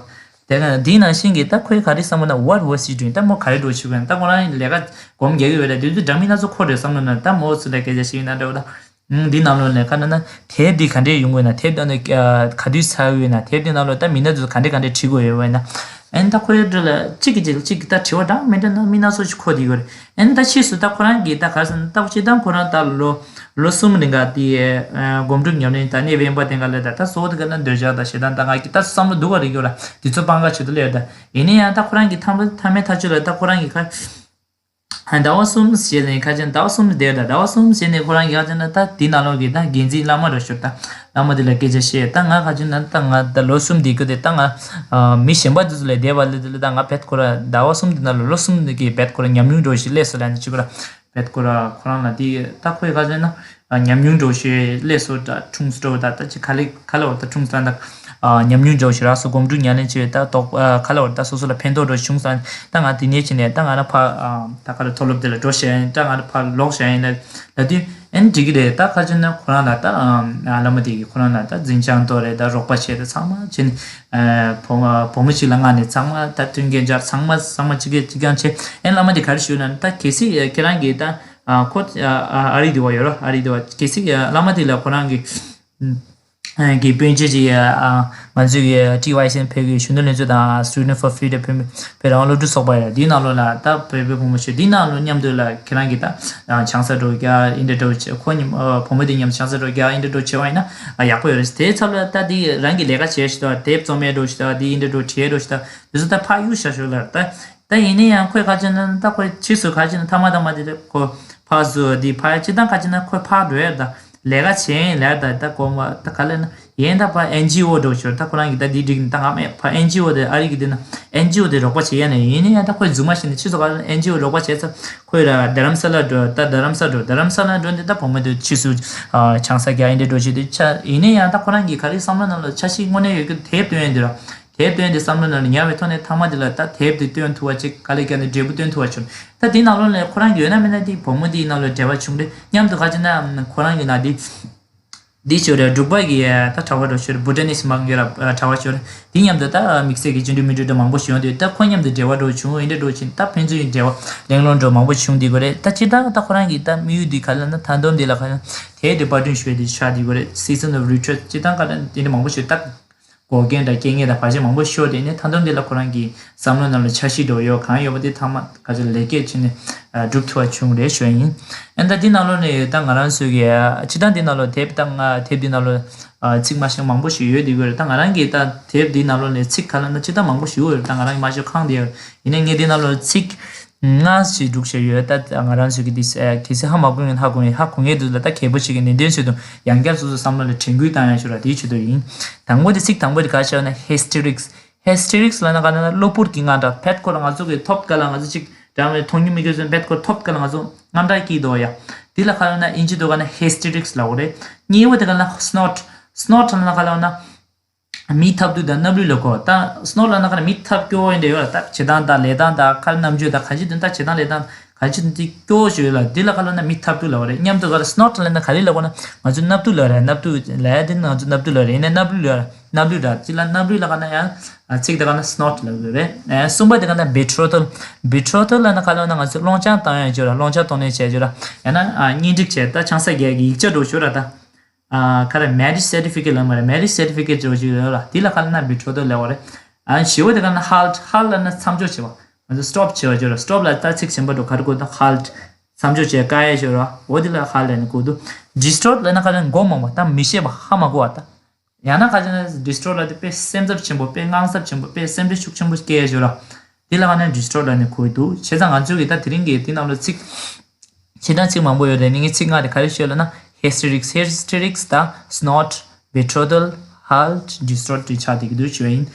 དེ་ན་འདི་ནང་བཞིན་གྱི་ད་ཁོས་ག་རེ་བསམ་པ་ན། What was he doing? ད་མོ་ག་རེ་འགྲོ་བྱེད་དགོས་ན། ད་ཁོ་རང་ལས་ཀ་སྒོམ་རྒྱག་གི་ཡོད་རེད། དེ་དུས་འདྲ་མི་སྣ་ཚོ་ཁོ་རེད་བསམ་ལ་ན་ད་མོ་ཚོ་ལ་སྐད་ཆ་བཤད་ཡིན་ན་འདྲ་བོ་ད། ཨང་འདི་ནང་ལོགས་ལས་ཀ་ན་ན་དེབ་འདི་ག་འདྲས་ཡོང་དགོས་ན། དེབ་ད་ནི་ག་དུས་ཚར་ཡོད་ན། དེབ་འདི་ནང་ལོགས་ད་མི་སྣ་ཚོ་ག་འདྲས་ག་འདྲས་བྲིས་དགོས་ཡོད་བས་ན། ཨན་ད་ཁོ་རེ་འདྲ་ལ་གཅིག་གིས་གཅིག་ལ་གཅིག་གིས་ད་དྲི་བ་འདྲ་མི་འདྲ་ན་མི་སྣ་ཚོ་ཞིག་ཁོ་དེ་ཡོད་རེད། ཨན་ད་ཕྱིས་སུ་ད་ཁོ་རང་གིས་ད་ག་རེ་ཟེར་ན་ད་ཁོ་སྤྱིར་བཏང་ཁོ་རང་ད་ལོ་ལོ་གསུམ་རིང་ག་དེ་སྒོམ་སྒྲུབ་ཉམས་ལེན་ད་གནས་བབ་ཡིན་པ་དེ་ག་ལས་ད་ད་གཙོ་བོ་དེ་ག་ན་འདོད་ཆགས་དང་ཞེ་སྡང་ད་ང་གི་ད་བསམ་བློ་སྡུག་ག་རེ་ཡོད་ལ་དེ་ཚོ་སྤང་ག་ཆེད་དུ་སླེབས་ད། ཡིན་ན་ཡང་ད་ཁོ་རང་གི་ཐ་མ་ཐ་མའི་ཐག་གཅོད་ལ་ད་ཁོ་རང་གི་ཁ་ཟླ་བ་གསུམ་ཞེས་ནས་ཁ་ཆེན་ཟླ་བ་གསུམ་བསྡད་ད་ཟླ་བ་གསུམ་ཞེས་ནས་ཁོ་རང་གི་ཁ་ཆེན་ན་ད་དེ་ནང་ལོགས་ཀྱི་ད་འགན་འཛིན་བླ་མ་རུ་ཤོར་ད་བླ་མ་དེ་ལ་སྐད་ཆ་བཤད་ད་ང་ཁ་ཆེན་ན་ད་ང་ད་ལོ་གསུམ་བསྡད་རྒྱུ་དེ་ད་ང་མི་གཞན་པ་དེ་ཚོ་ལས་བསྡད་པ་ལས་དེ་ལས་ད་ང་བེད་ཁོ་ར་ཟླ་བ་གསུམ་དེ་ནང་ལ་ལོ་གསུམ་གི་བེད་ཁོ་ར་ཉམས་མྱོང་འགྲོ་ཞིག་སླེབས་སོང་ལབ་ནས་ཅིག་ཁོ་ར་བེད་ཁོ་ར་ཁོ་རང་ལ་དེ་ད་ཁོའི་ཁ་ཆེན་ན་ཉམས་མྱོང་འགྲོ་ཞིག་སླེབས་སོང་ད་འཁྲུངས་སོང་ད་ད་ཅི་ག་ལེ་ག་ལེ་བར་ད་འཁྲུངས་སོང་ད། ཉམས་མྱོང་འགྲོ་ཞིག་རག་སོང་། སྒོམ་སྒྲུབ་ཉམས་ལེན་བྱས་ད་དོགས་ཁ་ལ་བར་ད་སོ་སོ་ལ་ཕན་ཐོགས་འགྲོ་བྱུང་སོང་། ད་ང་དེ་ནས་ཕྱིན་ནས་ད་ང་རང་ཕ་ད་ག་ལ་མཐོ་སློབ་དེ་ལ་འགྲོ་ཤེས་ཡིན། ད་ང་རང་ཕ་ལོག་ཤེས་ཡིན་ལ་ལ་དུས་ཨེན་འགྲིག་གི་རེད། ད་ཁ་ཅིག་ན་ཁོ་རང་ལ་ད་བླ་མ་དེ་གིས་ཁོ་རང་ལ་ད་འཛིན་བྱང་ཏོ་རེད་ད་རོགས་པ་བྱས་ད་ཚང་མ་བྱས་ནས་བུ་མོ་བུ་མོ་གཅིག་ལ་མངགས་ནས་ཚང་མ་ད་མཐུན་རྐྱེན་སྦྱར་ཚང་མ་ཚང་མ་གཅིག་གིས་གཅིག་རྐྱང་བྱས། ཨེན་བླ་མ་དེ་ག་རེ་ཞུས་ན་ད་གལ་སྲིད་ཁྱེད་རང་གིས་ད་ཁོ་ཨ་རི་དུ་བ་ཡོད་རོ་ཨ་རི་དུ་བ་གལ་སྲིད་བླ་མ་དེ་ལ་ཁོ་རང་གིས། གི་སྤུན་མཆེད་ཅིག་ཡ། ང་ཚོའི་གི་ཊི་ཝའི་སི་ཨེན་ཕེབས་ཀྱི་གཞོན་ནུ་ལྷན་ཚོགས་དང་Student for Freedom བོད་བོད་རང་དབང་སློབ་ཕྲུག་ཚོགས་པ་ཡ་འདིའི་ནང་ལོགས་ལ་ད་བོད་པའི་བུ་མོ་ཞིག་འདིའི་ནང་ལོགས་མཉམ་དུ་ལ་ཁྱེད་རང་གི་ད་ཆང་ས་འགྲོ་རྒྱ་ཨིན་དྲ་འགྲོ་བྱེད་ཁོ་གཉིས་བུ་མོ་འདི་མཉམ་ཆང་ས་འགྲོ་རྒྱ་ཨིན་དྲ་འགྲོ་བྱེད་པ་ཡིན་ན་ཡག་པོ་ཡོད་རེད། དེའི་ཚབ་ལ་ད་འདི་རང་གི་ལས་ཀ་བྱེད་ཞིག་ད་དེབ་རྩོམ་ཡས་འགྲོ་ཞིག་ད་འདི་ཨིན་དྲ་འགྲོ་བྱེད་འགྲོ་ཞིག་ད་འདི་ཚོ་ད་ཕ་གཡུག་བཞག་ཞོག་ལ་ད། ད་ཡིན་ན་ཡང་ཁོས་ག་ཅི་ན་ད་ཁོས་ཕྱིས་སུ་ག་ཅི་ན་ཐ་མ་ཐ་མ་དེ་ཁོ་ཕར་སུ་དེ་ཕར་ཡ་ཅི་ད་ག་ཅི་ན་ཁོས་ཕར་འགྲོ་ཡ་ད་ལས་ཀ་བྱེད་ཡིན་ལས་ད་ད་གོ་མ་ད་ག་ལ་ན་ཡིན་ད་ཕར་ཨེན་ཇི་ཨོ་འགྲོ་ཞོར་ད་ཁོ་རང་གི་ད་དེ་འགྲིག་ནི་ད་ང་མེད་ཕར་ཨེན་ཇི་ཨོ་དེ་ཨ་རི་གི་དེ་ན་ཨེན་ཇི་ཨོ་དེ་རོགས་པ་བྱེད་ཡ་ན་ཡིན་ན་ཡང་ད་ཁོས་རྫུན་མ་བྱས་ནས་ཕྱིས་སུ་ག་ལ་ན་ཨེན་ཇི་ཨོ་རོགས་པ་བྱས་ཚ་ཁོས་ར་རྡ་རམ་ས་ལ་འགྲོ་ད་རྡ་རམ་ས་འགྲོ་རྡ་རམ་ས་ལ་འགྲོ་འདི་ད་བུ་མོ་དེ་ཕྱིས་སུ་ཆང་ས་རྒྱག་ཡིན་འདྲ་འགྲོ་བྱེད་དུས་ཆ་ཡིན་ན་ཡང་ད་ཁོ་རང་གི་ག་རེ་བསམ་བློ་ནང་ལ་འཆར་གཞི་དངོས་གནས་ཡོད་གི་དེབ་སྟོན་ཡ་འདི་ར། དེབ་སྟོན་དེ་བསམ་བློ་ནང་ལ་ཉར་བའི་ཐོག་ནས་ཐ་མ་དེ་ལ་ད་དེབ་དེ་སྟོན་ཐུབ་པ་ཅིག་ག་ལེ་བརྒྱབ་ནས་འབྲས་བུ་སྟོན་ཐུབ་པ་བྱུང་། ད་དེ་ནང་ལོགས་ལ་ཁོ་རང་གི་ཡོད་ན་མེད་ན་དེ་བུ་མོ་དེའི་ནང་ལ་འབྲེལ་བ་བྱུང་རེད་མཉམ་དུ་ག་ཅི་ན་ཁོ་རང་གི་ནང་དེ་ འདི་ཞོར་ར་འབྲུག་པ་གི་ད་གྲྭ་པ་འགྲོ་ཞོར་བྷུ་ཊ་ནིས་མང་ཡོད་ར་གྲྭ་པ་ཞོར་འདི་མཉམ་དུ་ད་དམིགས་བསལ་གྱི་སྤྱི་འཐུས་མི་འཐུས་འགྲོ་མང་པོ་ཞིག་ཡོང་དུས་ད་ཁོ་མཉམ་དུ་འབྲེལ་བ་འགྲོ་བྱུང་། ཨེ་འདྲ་འགྲོ་ཕྱིན་ད་ཕན་ཚུན་གྱི་འབྲེལ་བ་གླེང་སློང་འགྲོ་མང་པོ་བྱུང་འདི་གོ་རེད། ད་སྤྱིར་བཏང་ད་ཁོ་རང་གི་ད་དམིགས་ཡུལ་འདི་ག་ལ་ན་མཐའ་སྡོམ་འདི་ལ་ག་ལ་དེ་འདྲ་པར་སྐྲུན་ཞུས་འདི་ཆགས་འདི་གོ་རེད། Season of Retreat སྤྱིར་བཏང་ག་ད་འདི་འདྲ་མང་པོ་ཞིག་ད། འགོག་རྐྱེན་དང་རྐྱེན་ངན་དང་བར་ཆད་མང་པོ་ཤོར་ཏེ་ནས་མཐའ་སྡོམ་འདི་ལ་ཁོ་རང་གི་བསམ་བློ་ནང་ལ་འཆར་གཞི་འགྲོ་ཡོད་གང་ཡོད་པ་དེ་ཚང་མ་ག་ཚོད་ལེགས་སྐྱེས་ཕྱིན་ནས་སྒྲུབ་ཐུབ་པ་བྱུང་རེད་ཞུ་ཡ་ཡིན། ཨ་ད་འདི་ནང་ལོགས་ནས་ད་ང་རང་ཚོའི་གི་སྤྱི་བཏང་འདི་ནང་ལོགས་དེབ་དང་དེབ་འདི་ནང་ལོགས་ཚིག་མ་ཤེས་མང་པོ་ཞིག་ཡོད་འདི་གོ་རེད། ད་ང་རང་གི་ད་དེབ་འདི་ནང་ལོགས་ནས་ཚིག་ག་ལ་ན་སྤྱི་བཏང་མང་པོ་ཞིག་ཡོད་རེད། ད་ང་རང་གི་མ་ཤེས་ཁང་དེ་ཡོད་ཡིན་ནའི་ངས་འདི་ནང་ལོགས་ཚིག་ལྔ་ཞིག་སྒྲུག་བཞག་ཡོད། ད་ང་རང་ཚོས་ཀྱི་འདི་གལ་སྲིད་ཧ་མ་གོ་མཁན་ཧ་གོ་མཁན་ཧ་གོ་མཁན་དུ་ལ་ད་གལ་པོ་ཞིག་གི་ནན་ཏན་ཚོད་དུ་ཡང་བསྐྱར་སོ་སོ་བསམ་བློ་ལ་དྲན་སྐུལ་བཏང་ཡ་ཞུ་ར་དེའི་ཆེད་དུ་ཡིན། དང་པོ་དེ་ཚིག་དང་པོ་དེ་ག་ཞེས་ན་ཧེ་སི་ཊེ་རིག་སི། ཧེ་སི་ཊེ་རིག་སི་ལབ་ན་ག་ན་གློ་བུར་གྱི་དངངས་སྐྲག་ཕེད་ཁོ་ལ་ང་ཚོ་གི་ཐོབ་ག་ལ་ང་ཚོ་ཅིག་འདྲ་མེད་མཐོང་མྱོང་མི་དགོས་ཚོད་ཕེད་ཁོ་ཐོབ་ག་ལ་ང་ཚོ་དངངས་སྐྲག་སྐྱེས་འདུག་ཡ། དེ་ལ་ག་ལ་ན་ཨིན་ཇི་དུ་ག་ན་ཧེ་སི་ཊེ་རིག་སི་ལབ་དགོས་རེད། གཉིས་པ་དེ་ག་ན་སི་ནོཊ། སི་ནོཊ་ལབ་ན་ག་ལ་ན། མིའི་ཐབས་སྡུད་དང་སྣབས་ལུད་ལ་གོ། ད་སི་ནོཊ་ལབ་ན་ག་ན་མིའི་ཐབས་སྐྱོ་བོ་ཡིན་འདྲ་ཡོད་ལ། ད་བྱེད་སྟངས་དང་ལས་སྟངས་དང་ཁ་རྣམ་དཔྱོད་དང་ག་ཅི་འདུག་ད་བྱེད་སྟངས་ལས་སྟངས་ག་ཅི་འདུག་སྐྱོ་བོ་ཞིག་ཡོད་ལ། འདི་ལ་ག་ལ་ན་མིའི་ཐབས་སྡུད་ལབ་པ་རེད། མཉམ་དུ་ག་ལ་སི་ནོཊ་ལབ་ན་ག་རེ་ལབ་གོ་ན་ང་ཚོ་སྣབས་སྡུད་ལབ་རེད། སྣབས་སྡུད་ལབ་ཡ་དེ་ང་ཚོ་སྣབས་སྡུད་ལབ་རེད། ཡིན་ན་སྣབས་ལུད་ལབ་རེད། སྣབས་ལུད་ར་ཅི་ལ་སྣབས་ལུད་ལ་ག་ན་ཡང་ཚིག་དེ་ག་ན་སི་ནོཊ་ལབ་དགོས་རེད། གསུམ་པ་དེ་ག་ན་བེ་ཊྲོ་ཐལ། བེ་ཊྲོ་ཐལ་ལབ་ན་ག་ལ་ན་ང་ཚོ་སློང་ཆ་བཏང་ཡ་ཅོ་ར་སློང་ཆ་གཏོང་ནས་བྱས་ཅོ་ར་ཡང་ན་གཉེན་སྒྲིག་བྱས་ད་ཆང་ས་རྒྱག་གི་ཡིག་ཆ་འགྲོ་ཞོར་ར་ད། ཁ་ར་མེ་རི་ཇི་སར་ཊི་ཕི་ཀེཊ་ལབ་མ་རེད། མེ་རི་ཇི་སར་ཊི་ཕི་ཀེཊ་ཅེས་པ་ཅིག་ཡོད་ལ། དེ་ལ་ཁ་ལ་ན་བི་ཊྲོ་ཐལ་ལབ་པ་རེད། ཨ་བཞི་པ་དེ་ག་ན་ཧལ་ཊི། ཧལ་ཊི་ལབ་ན་མཚམས་འཇོག་བྱེད་པ། ང་ཚོ་སི་ཊོབ་བྱེད་པ་ཅིག་ཡོད་ར། སི་ཊོབ་ལ་ད་ཚིག་གཞན་པ་འགྲོ་ག་རེ་དགོས་ད། ཧལ་ཊི་མཚམས་འཇོག་བྱེད་དཀའ་ཡ་ཅིག་ཡོད་ར། འོ་དེ་ལ་ཧལ་ཊི་ལབ་ནས་གོ་འདུག་ཌི་སི་ཊོརཊ་ལབ་ན་ཁ་ལ་མགོ་མང་བ་ད་མི་ཤེས་པ་ཧ་མ་གོ་བ་ད། ཡང་ན་ཁ་ཅིག་ན་ཌི་སི་ཊོརཊ་ལབ་དེ་དཔེ་སེམས་འཚབ་ཆེན་པོ་དཔེ་དངངས་འཚབ་ཆེན་པོ་དཔེ་སེམས་ཁྲལ་ཤུགས་ཆེན་པོ་སྐྱེ་ཡ་ཅིག་ཡོད་ར། དེ་ལ་ཁ་ན་ཌི་སི་ཊོརཊ་ལབ་ནས་གོ་འདུག་བྱས་ཙང་ང་ཚོས་གི་ད་དེ་རིང་གི་དེ་ནང་ལ་ཚིག་ཕྱི་དང་ཚིག་མང་པོ་ཡོད་རེད། ངས་ཚིག་ལྔ་དེ་ག་རེ་ཤོད་ལབ་ན་ཧེ་སི་ཊེ་རིག་སི། ཧེ་སི་ཊེ་རིག་སི་དང་སི་ནོཊ། བི་ཊྲོ་ཐལ། ཧལ་ཊི། ཌི་སི་ཊོརཊ་དེ་ཆགས་བསྡད་ཀྱི་འདུག་ཞུ་བ་ཡིན།